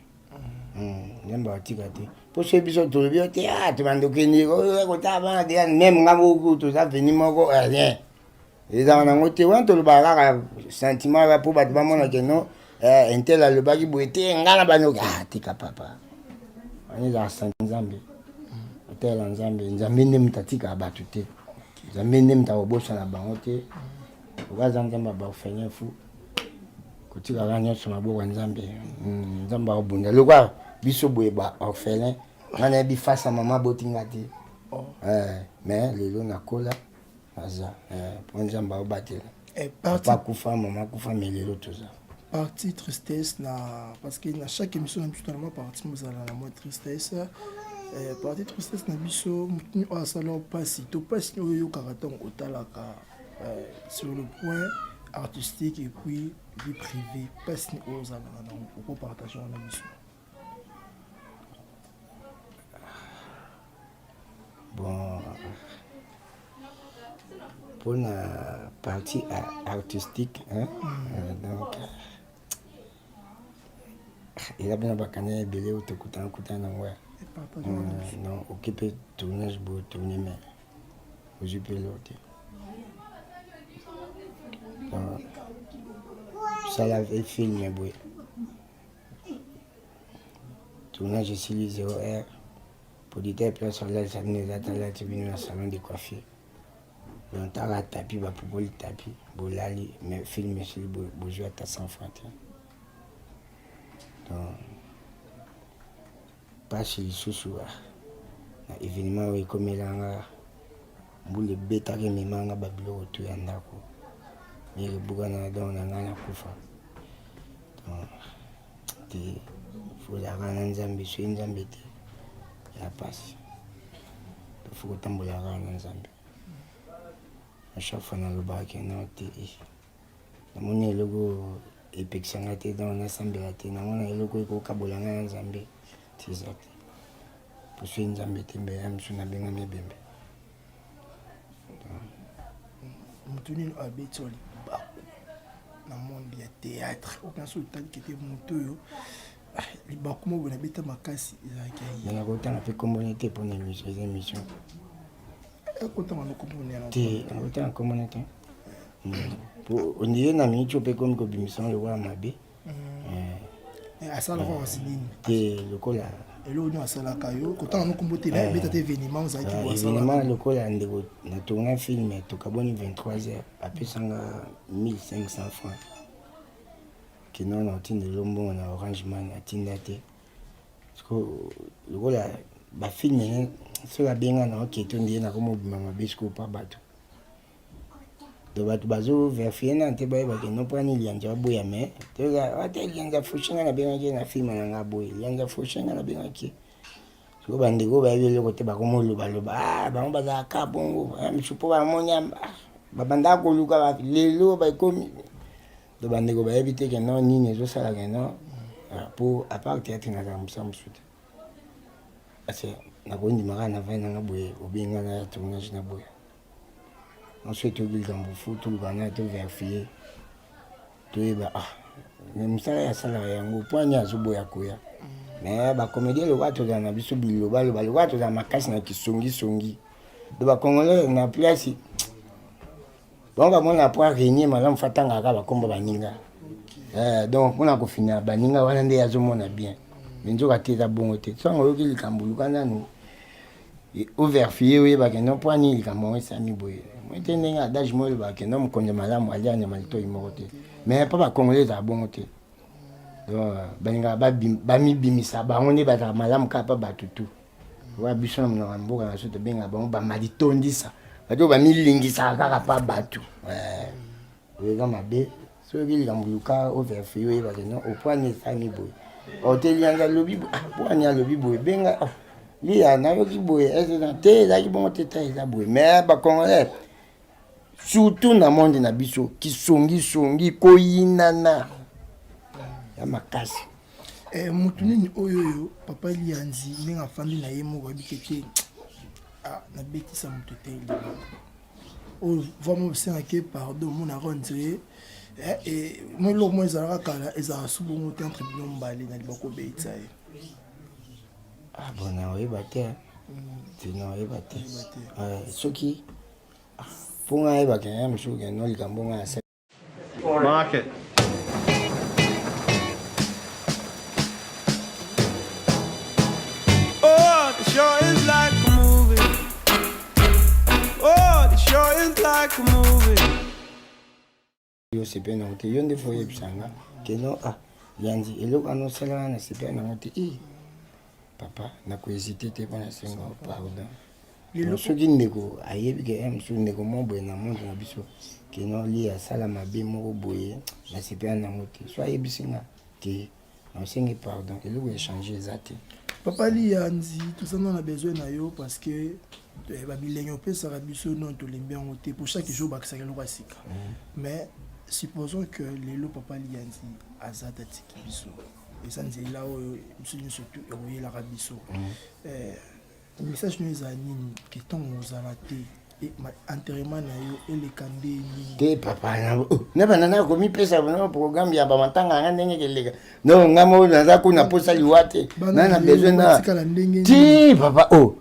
Nzambe akotika te. Mpo soki biso tolobi yo te, ah tobandokende kotala bana deya même nga moko toza veni moko, rien ezalaka nango te. Wana tolobaka kaka sentiment kaka mpo bato bamona ke no un tel alobaki boye te, nga na bandoki. Ah tika papa, wana ezalaka senti. Nzambe otalela Nzambe, Nzambe nde moto atikaka bato te, Nzambe nde moto akobosana bango te. Oka aza Nzambe ya baorphelin, fu kotikaka nyonso maboko ya Nzambe. Nzambe akobunda lokola biso boye baorphelin. Nga nayebi face ya mama abotinga te, mais lelo nakola, naza mpo Nzambe aobatela. Papa akufa, mama akufa, mais lelo toza. Partie tristesse na, parce que na chaque émission na biso tona mwa partie mozala na mwa tristesse. Partie tristesse na biso, motu oyo asala mpasi to mpasi oyo oyokaka ntango otalaka sur le point artistique et puis vie privée, mpasi oyo ozalaka nango, okopartage wana biso? Bon, mpona partie artistique, hein? Donc eza mpena bakanda ebele oyo tokutana kutana nango. Eh, non oke mpe tournage boye tourne mais ozwi mpe eloko te. Sala film boye tournage esili 0 heure, producteur place alalisa bino eza te, alati bino na salon de coiffure. Donc taka tapi bapupoli tapi bolali, mais film esili bozwi ata 100 franc te. Donc pasi lisusu na événement oyo ekomelanga, mbula ebetaka ememanga babiloko tu ya ndako mire ebukana, donc na ngai nakufa. Donc te fozalaka na Nzambe, soki Nzambe te ya pasi, faut kotambola kaka na Nzambe. A chaque fois nalobaka ke non te, namoni eloko epekisanga te, donc nasambela te, namona eloko ekokabola ngai na Nzambe te, eza te. Po soki Nzambe te, mbe ya mosu nabengami ebembe. Motu nini abeti wa libaku na monde ya théâtre okanisi otali te motu oyo libaku moko boye nabeta makasi ezalaki ya ye? Nakotanga mpe komboni te mpona émission, eza émission. Ekotanga no komboni ya te, nakotanga komboni te po ondire na miniti oyo mpe komi kobimisa lokola mabe. Asalaka kasi nini? Te, lokola Eloko nini asalaka yo? Kotanga no kombo te, beta te événement ozalaki. Événement lokola ndeko na tourna film, tokaboni 23 heures, apesanga 1500 francs kino na otindela mbongo na Orange Man, atinda te. Lokola bafilm soki abenga na oke to ndie nakomobima mabe sikoyo pa bato. Donc bato bazo vérifier nano te, bayebake no mpani Lianza aboya. Mais ata Lianza fauche, nga nabengaki na film na nga boye, Lianza fauche, nga nabengaki. Sikoyo bandeko bayebi eloko te, bakomolobaloba bango bazalaka bongo misu mpo bamoni babandaka koluka lelo bakomi. Donc bandeko bayebi te ke non, nini ezosala ke non, po à part théâtre nazala mosala mosusu te, parce que nakondima kaka na vai nanga boye, obenga na ya tournage na boye. Ensuite toyoki likambo, fu toluka na tovérifier, toyeba ah mais mosala ye asalaka yango po ani azoboya koya. Mais bacomédien lokola tozala na biso bilobaloba, lokola tozala makasi na kisongisongi, do bacongolais na place bango bamona po araignée malamu fa atangaka bakombo baninga. Donc mpona kofina baninga wana nde azomona bien, mais nzoka te eza bongo te. Songo oyoki likambo, luka nanu ovérifier, oyebake no mpo ani likambo yango esami boye. Moi te ndenge adage mo elobaka no mokonzi malamu alia nyama litoi moko te, mais mpo bacongolais ezala bongo te. Donc balingaka bamibimisa bango nde bazala malamu kaka mpa bato tu wa biso. Na monoko ya mboka na biso tobengaka bango bamalitondisa, bato oyo bamilingisaka kaka mpa bato. Oyo eza mabe. Soki likambo, luka ovérifier, oyebake no opwani esami boye. Ote Lianza alobi pwani alobi boye, benga Liya, nayoki boye te, ezalaki bongo te, ta eza boye. Mais bacongolais surtout na monde na biso, kisongisongi, koyinana ya makasi. Motu nini oyo oyo papa Lianzi ndenge afandi na ye moko ayebiki te nabetisa moto te, oyo vraiment osengaki pardon, omonaka on dirait mo eloko mo ezalaka kala ezalaka su bongo te entre bino mibale na libako obeyisa ye? Ah bon, naoyeba te, te naoyeba te. Soki mpo ngai ayebaka ya mosusu ke no likambo ngai asali. Market. Oh, the show is like a movie. Oh, the show is like a movie. Yo sepe nango te, yo nde fo oyebisa nga keno ah Lianzi, eloko wana osala wana na sepe nango te. I papa nakohésiter te mpo nasenga pardon. Soki ndeko ayebi ke ya mosusu ndeko moko boye na monde na biso keno li asala mabe moko boye na sepe nango te, so ayebisi nga te, naosengi pardon, eloko échange eza te. Papa Lianzi, toza na besoin na yo parce que babilenge opesaka biso non tolembi yango te, pour chaque jour bakisaka eloko ya sika. Mais supposons que lelo papa Lianzi aza tatiki biso, eza nzela oyo biso nyonso tu ekoyelaka biso, message no ezala nini ke ntango ozala te? Enterrement na yo eleka nde nini? Te papa, oh, na banda na komipesa na programme ya bamatanga yanga ndenge ekeleka. Non, nga moko naza kuna posa liwa te, na na besoin na ti papa o oh.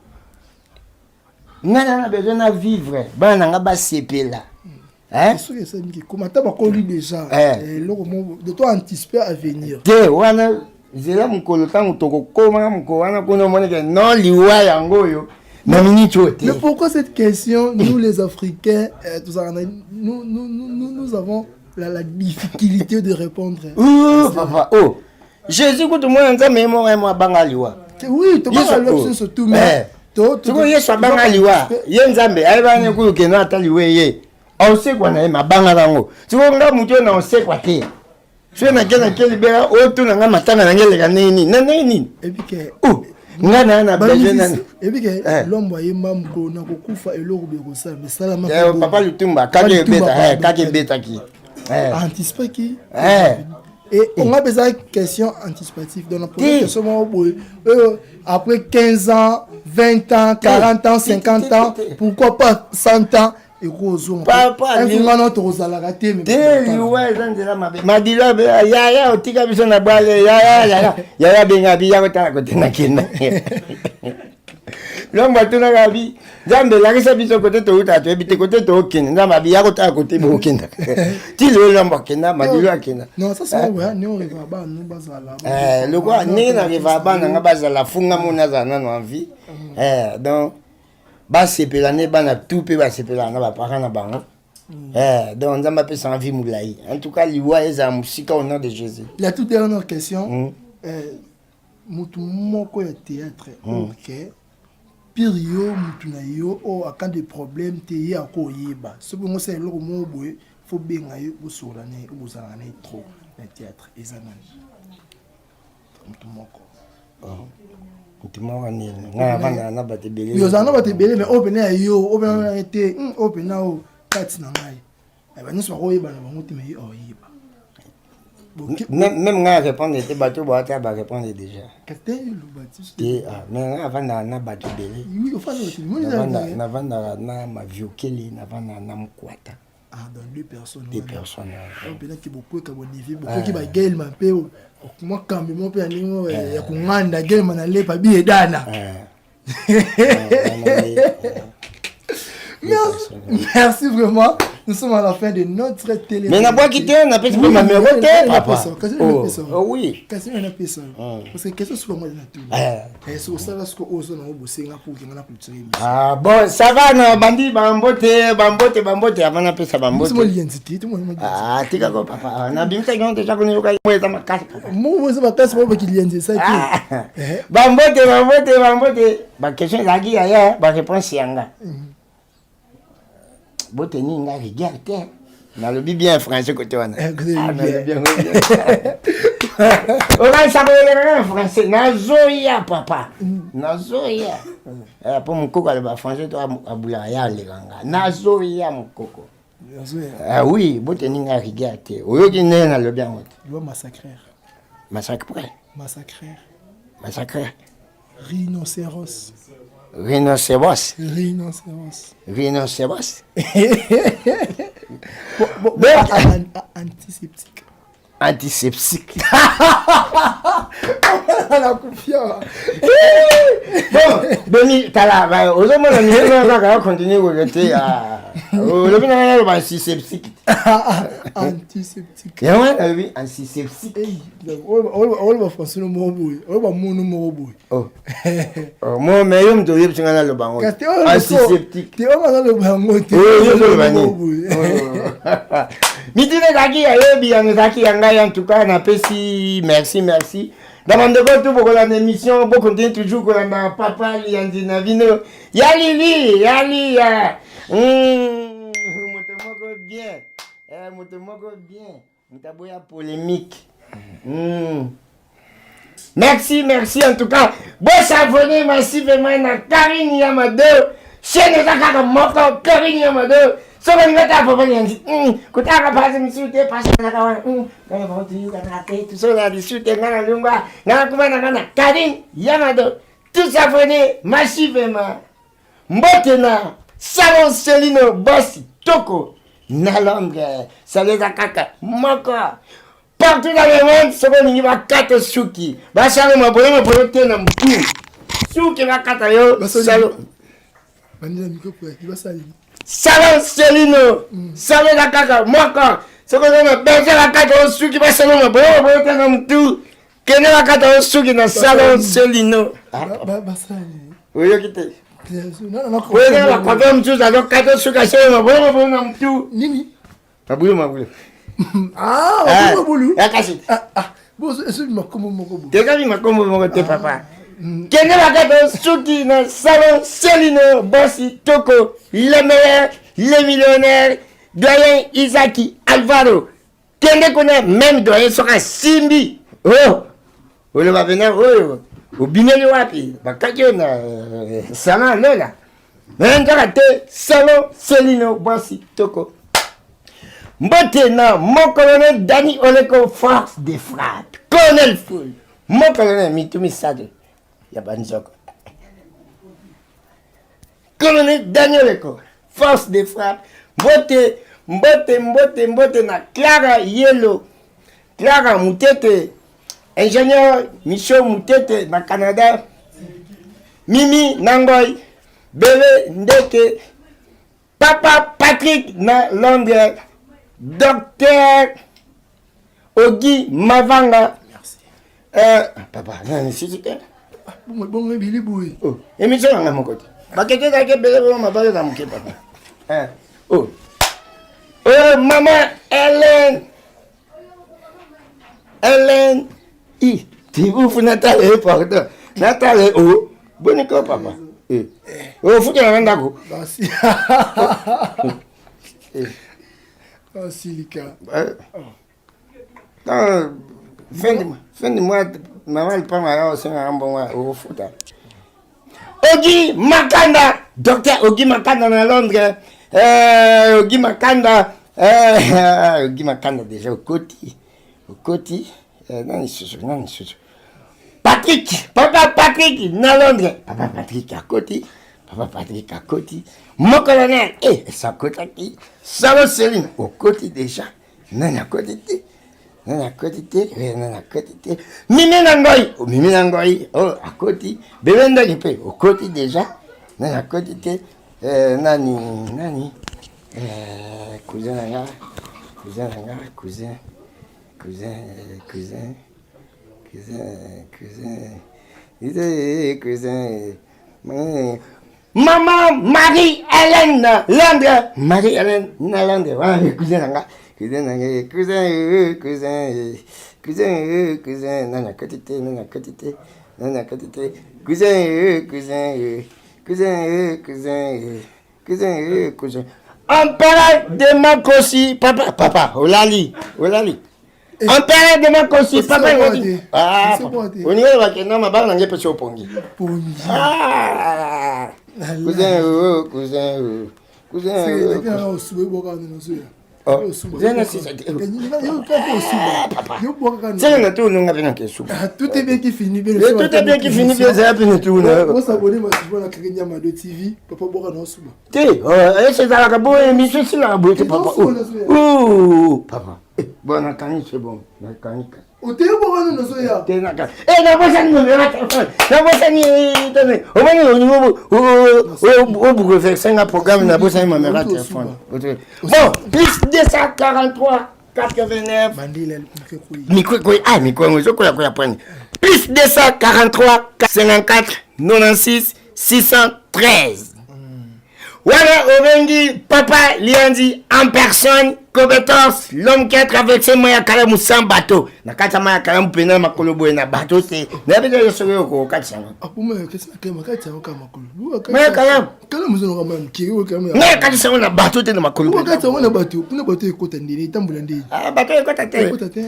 Nga na na besoin na vivre, bana na nga basepela. Soki esalemi koma ata bakoli déjà, eh. Eloko moko de toi anticiper à venir te wana, nzela mokolo ntango tokokoma mokolo wana kuna, omoneke non, liwa yango oyo na minute oyo te. Mais pourquoi cette question? Nous les Africains, euh, nous, nous, nous, nous avons la difficulté de répondre. Oh, papa, oh Jésus kutu mwana Nzambe, ye moko ye mo abanga liwa. Oui, tobanga liwa surtout, mais sikoyo Yesu abanga liwa, ye Nzambe ayebani kuyu keno ata liwa eye aosekwa na ye, mabanga nango. Sikoyo nga motu oyo na osekwa te, soki nake nake libela, otuna nga matanga nange eleka ndenge nini na ndenge nini? Nga na besoin nani? Ebike lombo ayemba mokolo na kokufa, eloko bekosala esalama. Papa Lutumba kaka ebeta, kaka ebetaki. Anticipaki et on a besoin question anticipative. Donc la première question moko boye oyo, après 15 ans, 20 ans, 40 ans, 50 ans, pourquoi pas 100 ans, ekozonga tokozalaka te. Te, liwa eza nzela mabe. Madilo yaya otika biso na bwale, yaya, yaya, yaya, benga bi ya kotala kote nakenda. Lombo atunaka bi Nzambe, elakisa biso kote touta, toyebi te kote tookende. Nzambe abi ya kotala kote bookenda. Ti lelo Lombo akenda, Madilo akenda. Lokola ndenge na rêva bana nga bazala funga mona azala nano en vie, donc basepela nde bana tu mpe basepelaka na baparent na bango. Donc Nzambe apesanga vie molai. En tout cas liwa ezala mosika au nom de Jésus. La toute dernière question, motu moko ya théâtre, ok, pire yo mutu na yo oyo aka de problème te, ye akoyeba soki bongo osala eloko moko boye, fo benga ye, bosola na ye, bozalaka na ye trop na théâtre, eza nani motu moko? Motu moko nini? Ngai navandaka na bato ebele. Ozala na bato ebele, mais oyo pene ya yo, oyo pene na ye te, oyo pene oyo kati na ngai, banyonso bakoyeba na bango te, mais ye oyeba. Même ngai répondre te, bato baata barépondre déjà te. Mais ngai avandaka na bato ebele, navandaka na Maviokeli, navandaka na Mokwata. Ah, dans deux personnes. Deux personnes. Mpenaki bokweka bonivi, bokweki bagelma mpe mwa kambi mo mpe ya ndenge ya konganda gelma na lepa bi edana. Merci, merci vraiment. Nous sommes à la fin de notre télé. Mais nabwaki te, napesi mpe mamero te, papa. Oh oui. Kasi napesa parce que question soki yango na tuni, soki osala soki ozo nango bosenga pour kenga na clôturer. Ah bon, ça va, na bandi bambote, bambote, bambote avant napesa bambote. Ah, tika ko papa, nabimisaki yango deja kuna, yoka mo eza makasi papa. Mo eza makasi, mo bakilienzi esa te. Bambote, bambote, bambote. Baquestion ezalaki yaya, baréponse yanga. Boteni nga rigueur te, nalobi bien français kote wana, nalobi yango bien. Okanisa koyeleka na français, nazoya papa, nazoya mpo mokoko aloba français to abulaka ya aleka nga, nazoya mokoko. Oui, boteni nga rigueur te, oyoki ndenge nalobi yango te. Massacrer. Massacre. Massacrer. Massacre. Rhinocéros. Rhinocéros. Rhinocéros. Rhinocéros. Bon, bon, antiseptique. Antiseptique. Nakufia. Bon, boni tala, ozomona minene kaka ya continue koyo te, olobi na ngai naloba antiseptique. Antiseptique. Yango nalobi antiseptique. Oloba français no moko boye, oloba mono moko boye. Mo mais yo moto oyebisi ngai naloba yango antiseptique. Te, oyo naloba yango te. Oloba nini? Mituna ezalaki ya yebi, yango ezalaki ya ngai. En tout cas napesi merci, merci na bandeko tu bokolanda émission, bokontinue toujours kolanda papa Lianzi na bino ya Lili ya Liya, moto moko bien, moto moko bien, moto aboya polémique. Merci, merci en tout cas. Bos'abonner massivement na Karine Yama 2. Chaîne eza kaka moko, Karine Yama 2. Soki olingi ata papa Lianzi, kotaka pasi misusu te, pasi ezalaka wana. Ngai bango toyokaka te, tosolola lisusu te, ngai nalongwa, ngai nakoma na ngai na Karine Yama 2. Tout s'abonner massivement. Mbote na. Salon Celino boss toko na Londres. Salon eza kaka moko. Partout dans le monde soki olingi bakata suki basala mabolo mabolo te na motu suki bakata yo salon salon Celino salon eza kaka moko soki oza na besoin bakata yo suki basala mabolo mabolo te na motu kende bakata yo suki na salon Celino oyoki te oyeka bakwaka mosusu azokata suki asala mabolo mabolo na motu nini mabulu mabulu ah mabulu mabulu ya kasi ah ah bozo esobi makombo moko bo tezali makombo moko te papa kende bakata suki na salon Celino bosi toko le meilleur le millionnaire doyen Isaki Alvaro kende kuna meme doyen soki asimbi oh oloba mpena oyo obimeli wapi bakaki yo na euh, salon ya lola me kaka te salon Celino bosi toko mbote na mon colonel Dani Oleko force de frappe colonel Foul mon colonel mitu misato ya banzoko colonel Dani Oleko force de frappe mbote mbote mbote mbote na Clara Yelo Clara Mutete ingénieur Michel Mutete na Canada Mimi Nangoy Bebe Ndeke Papa Patrick na Londres, Docteur Ogi Mavanga. Merci. Euh, papa, nani sisi te. Bongo bongo ebili boye. Oh, émission na ngai moko te. Bakete ezalaki ebele bongo mabala eza moke papa. Eh, oh. Oh, maman Hélène. Hélène. I, tibufu natala ye pardon. Natala ye oh, boni ko papa. Eh. Oh, futela na ndako. Basi. Basilika. Tant fin du fin du mois maman lipanga ya osengaka mbongo okofuta. Ogi Makanda, docteur Ogi Makanda na Londres. Euh, Ogi Makanda, euh, Ogi Makanda déjà okoti. Okoti eh, nani susu nani susu Patrick papa Patrick na Londres papa Patrick akoti papa Patrick akoti mon colonel eh esakotaki salo Celine okoti déjà nani akoti te nani akoti te eh, nani akoti te mimi na ngoi oh, mimi na ngoi oh akoti bebe ndaki mpe okoti déjà nani akoti te eh, nani nani Eh, cousin na nga cousin na nga cousin cousin eh, cousin cousin cousin cousin cousin Maman Marie-Hélène Londres Marie-Hélène na Londres wana cousin na nga cousin na nga cousin cousin cousin cousin nani akoti te nani akoti te nani akoti te cousin cousin cousin cousin Cousin, eh, cousin. Empereur de Makosi, papa, papa, olali, olali. Eh. Empereur de Makosi, papa, ngoti. Ah, oninga bakenda mabala na ngai pesi opongi. Pongi. Ah. Cousin, oh, cousin, oh. Cousin, oh. Seke na tour nonga mpe na kesuka. Ah, tout est bien qui finit bien. Tout est bien qui finit bien ezala mpe na tour na. Bosabone masibo na Kaka Nyama de TV, papa boka na osuba. Te, ese ezalaka boye émission esilaka boye te papa. Oh, papa. Bon nakangi c'est bon, nakangi. Oteyi boka nano ozoya. Te nakangi. Eh nabosani numéro ya téléphone. Nabosani tane. Omoni olingi obouleverse nga programme nabosani numéro ya téléphone. Bon, plus 243 89 mikwekwe ah mikwekwe ezokola koya pwani plus 243 54 96 613 wana obengi papa lianzi en personne compétence l'homme qui a traversé mai ya kalamu sans bateau na kati ya mai ya kalamu mpena makolo boye na bateau te nayebi te yo soki okokatisa yango mai ya kalamu kalamu eza nokama ya moke oyo kalamu ngai akatisa yango na bato te na makolo oyo akatisa yango na bato kuna bato ekota ndeni etambola ndeni ah, bato ekota te ekota te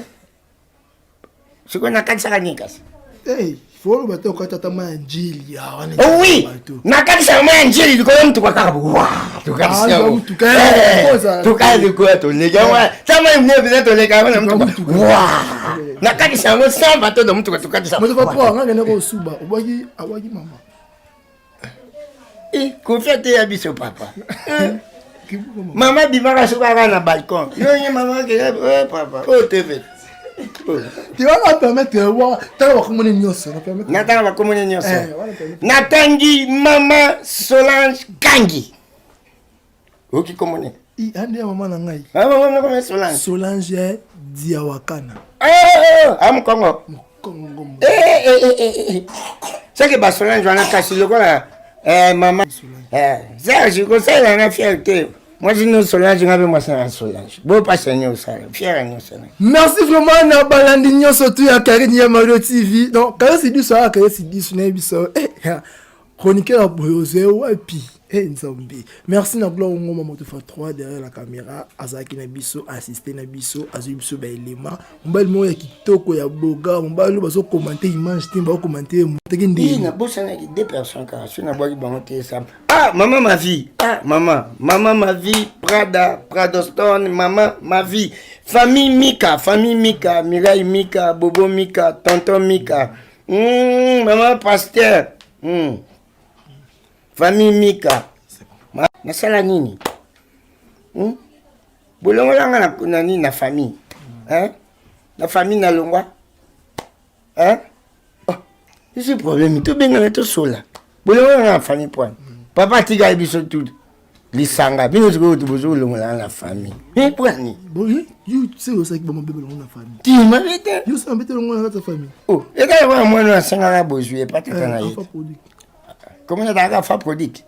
sikoyo nakatisaka nini kasi hey, fo oloba te okata ata mai ya njili ah, wana oh, oui nakatisaka mai ya njili likolo ya motuka kaka wa tokatisa yango tokaya likolo toleka yango ta mai monene mpenza toleka yango na motuka wa nakatisa yango sans bato na motuka tokatisa moto papa nga kende kosuba obwaki abwaki mama. Eh, kofi ateya biso papa. Eh. Mama bimaka soki aka na balcon. Yo nye mama ke eh, papa. Oh TV. Ti wana permettre wa tanga bakomone nyonso na permettre. Natanga bakomone nyonso. Eh, Natangi mama Solange Kangi. Oki komone. I ande ya mama na ngai. Ah mama na komone Solange. Solange Diawakana. Eh, eh, eh, ah Mukongo. Mukongo. Eh eh eh eh eh. Seke ba Solange wana kasi lokola eh mama. Eh, Serge kosala na fierté. Mwasi no Solange ngabe mwasi na Solange. Bo pasa nyo sala, fier nyo sala. Merci vraiment na balandi nyonso tu ya Karine ya Mario TV. Donc Karine Sidiso ah Karine Sidiso na biso. Eh chroniqueur ya boye ozwe wapi? Eh Nzambe. Merci na Gloire Ngoma moto fa 3 derrière la caméra azalaki na biso assister na biso azwi biso ba éléments. Mobali moko ya kitoko ya boga, mobali oyo bazo commenter image te, bazo commenter moteki ndenge. Na bosanaki deux personnes kaka, soki nabwaki bango te ça. Ah maman ma vie, ah maman, maman ma vie, Prada, Pradoston, maman ma vie. Famille Mika, famille Mika, Mireille Mika, Bobo Mika, tonton Mika. Maman pasteur. Famille Mika. Nasala nini? Bolongola nga na, na nini na famille? Hein? Na famille nalongwa? Hein? Oh, ezi problème tobengana tosola. Bolongola nga na famille point. Papa atikali biso tout lisanga bino sikoyo bozolongola nga na famille. Eh, mpo nini? Boye, yo se osalaki bango bebe longo na famille. Ti mabe te. Yo se mabe te longo na kati ya famille. Oh, eka lokola mwana oyo asengaka bozwi epa tata na ye. Comment ezalaka fa prodigue?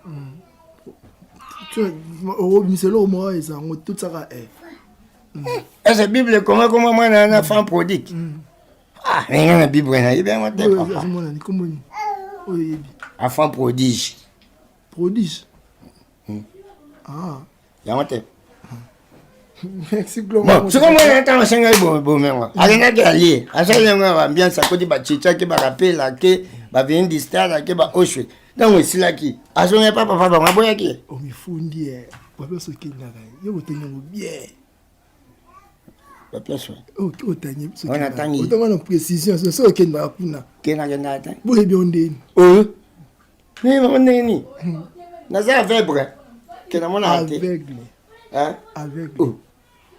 Obimisa eloko moko eza yango totiaka e. Ese Bible ekoma koma mwana wana fan prodigue? Ah, mais nga na Bible nayebi yango te papa. Azomona likombo nini? Oyo oyebi. Enfant prodige. Prodige? Ah. Yango te. Merci Gloire. Bon, sikoyo mwana ntango asengaki bomengo akendaki alie asali yango ya baambiance akoti bachichaki barapela ke baveni du stade ake baoshwe ntango esilaki azongi pa papa bango aboyaki ye omifundi ye baplace okendaka yo botangi yango bien baplace otangi natangi otanga na précision soki okendaka kuna kendakendaka te boyebi yo ndeni oyo mama ndenge nini naza aveugle ke namonaka te aveugle aveugle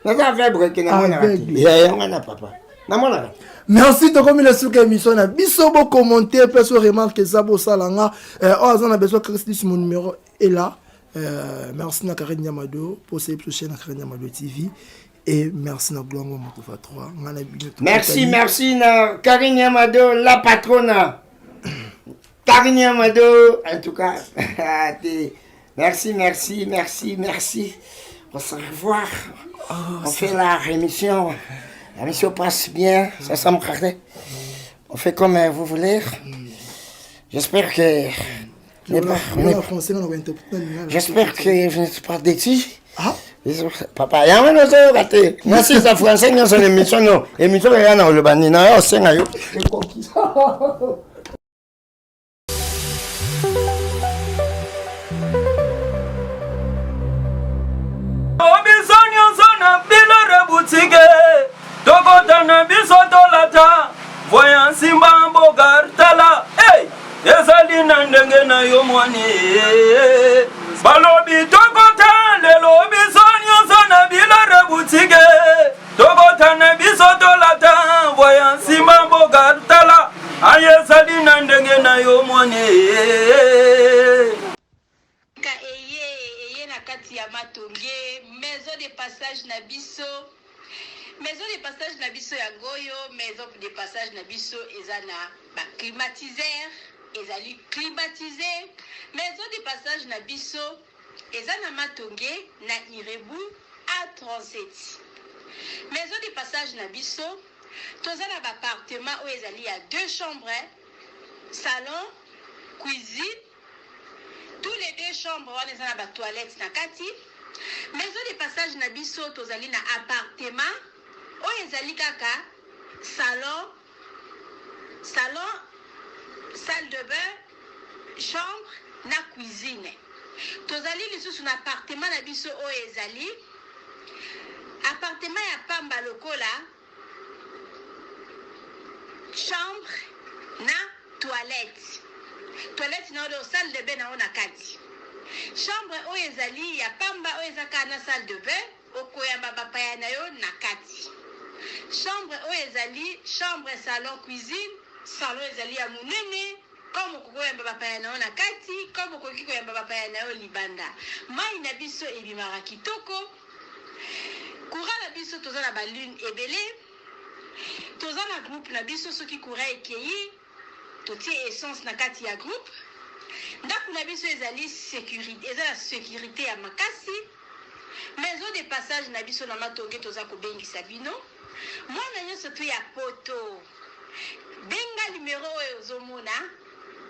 naza aveugle ke namonaka te yango wana papa namonaka. Merci tokomi na suka émission na biso bo commenter pe so remarque eza bosala nga oyo aza na besoin Chris Lis mon numéro est là. Merci na Karine Nyamado pour cette chaîne na Karine Nyamado TV et merci na Gloire Moto 3 nga na bino. Merci merci na Karine Nyamado la patrona. Karine Nyamado en tout cas merci merci merci merci. On se revoit. Oh, on fait la rémission. La mission passe bien, ça semble regarder. On fait comme vous voulez. J'espère que. J'espère que je ne suis pas déçu. Ah. Papa, yango nazoyoka te nasisa français nyonso na émission no émission eya na koloba nini nayo osenga yo ekoki. Biso nyonso na bilore butike tokota na biso tolata voya nsimba mboka tala hey! Ezali na ndenge na yo mwani balobi tokota lelo biso nyonso na bilore butike tokota na biso tolata voya nsimba mboka tala aye ezali na ndenge na yo mwani. Ka eye eye na kati ya matonge maison de passage na biso maison de passage na biso yango oyo maison de passage na biso eza na ba climatiseur ezali climatise maison de passage na biso eza na matonge na irebu A37 maison de passage na biso toza na ba appartement oyo ezali ya deux chambres salon cuisine tous les deux chambres wana eza na ba toilettes na kati maison de passage na biso tozali na appartement oyo ezali kaka salon salon salle de bain chambre na cuisine tozali lisusu na appartement na biso oyo ezali appartement ya pamba lokola chambre na toilette toilette na oyo salle de bain na oyo na kati. Chambre oyo ezali ya pamba oyo eza kaka na salle de bain, okoyamba bapaya na yo na kati. Chambre oyo ezali chambre salon cuisine, salon ezali ya monene comme okoki koyamba bapaya na yo na kati, comme okoki koyamba bapaya na yo libanda. Mayi na biso ebimaka kitoko. Courant na biso toza na ba lune ebele. Toza na groupe na biso soki courant ekeyi totie essence na kati ya groupe. Ndaku na biso ezali securite, eza na securite ya makasi. Maison de passage na biso na Matonge toza kobengisa bino. Mwana nionso tout ya poto benga numero oyo ozo mona,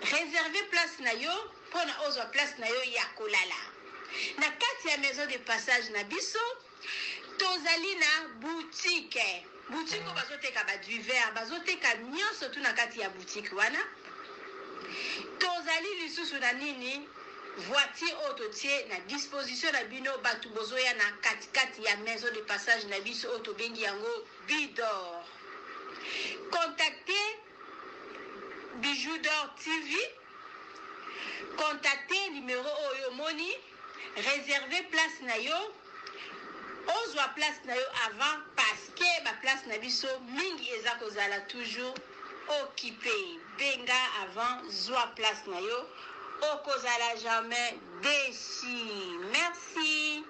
reserver place na yo pona ozwa place na yo ya kolala. Na kati ya maison de passage na biso tozali na boutique. Boutique oyo bazoteka ba divers, bazoteka nionso tout na kati ya boutique wana. Tozali lisusu na nini? Voiture oyo totie na disposition na bino batu bozoya na kati kati ya maison de passage na biso oyo tobengi yango Bidor. Contactez Bijoux d'or TV, contactez numero oyo omoni, reserver place na yo, ozwa place na yo avant parce que ba place na biso mingi eza kozala toujours occupe. Benga avant zwa place na yo, okozala jamais deçu. Merci.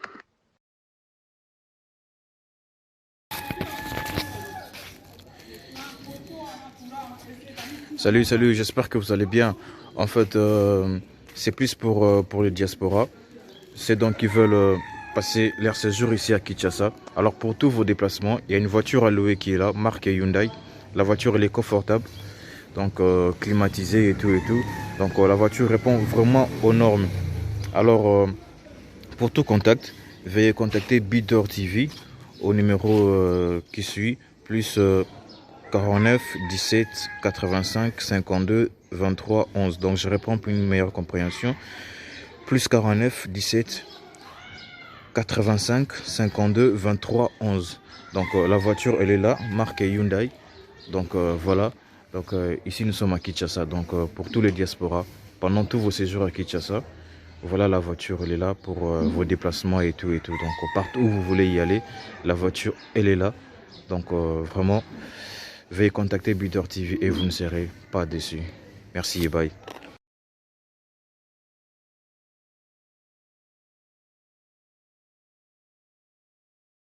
Salut, salut, j'espère que vous allez bien. En fait, c'est plus pour les diasporas. C'est donc qui veulent passer leur séjour ici à Kinshasa. Alors pour tous vos déplacements, il y a une voiture à louer qui est là, marque Hyundai. La voiture, elle est confortable, donc climatisée et tout et tout. Donc la voiture répond vraiment aux normes. Alors pour tout contact, veuillez contacter Bidor TV au numéro qui suit, plus 49 17 85 52 23 11. Donc je réponds pour une meilleure compréhension. Plus 49 17 85 52 23 11. Donc la voiture elle est là, marque Hyundai. Donc voilà. Donc ici nous sommes à Kinshasa. Donc pour tous les diasporas, pendant tous vos séjours à Kinshasa, voilà la voiture elle est là pour vos déplacements et tout et tout. Donc partout où vous voulez y aller, la voiture elle est là. Donc vraiment, veuillez contacter Bidor TV et vous ne serez pas déçus. Merci et bye.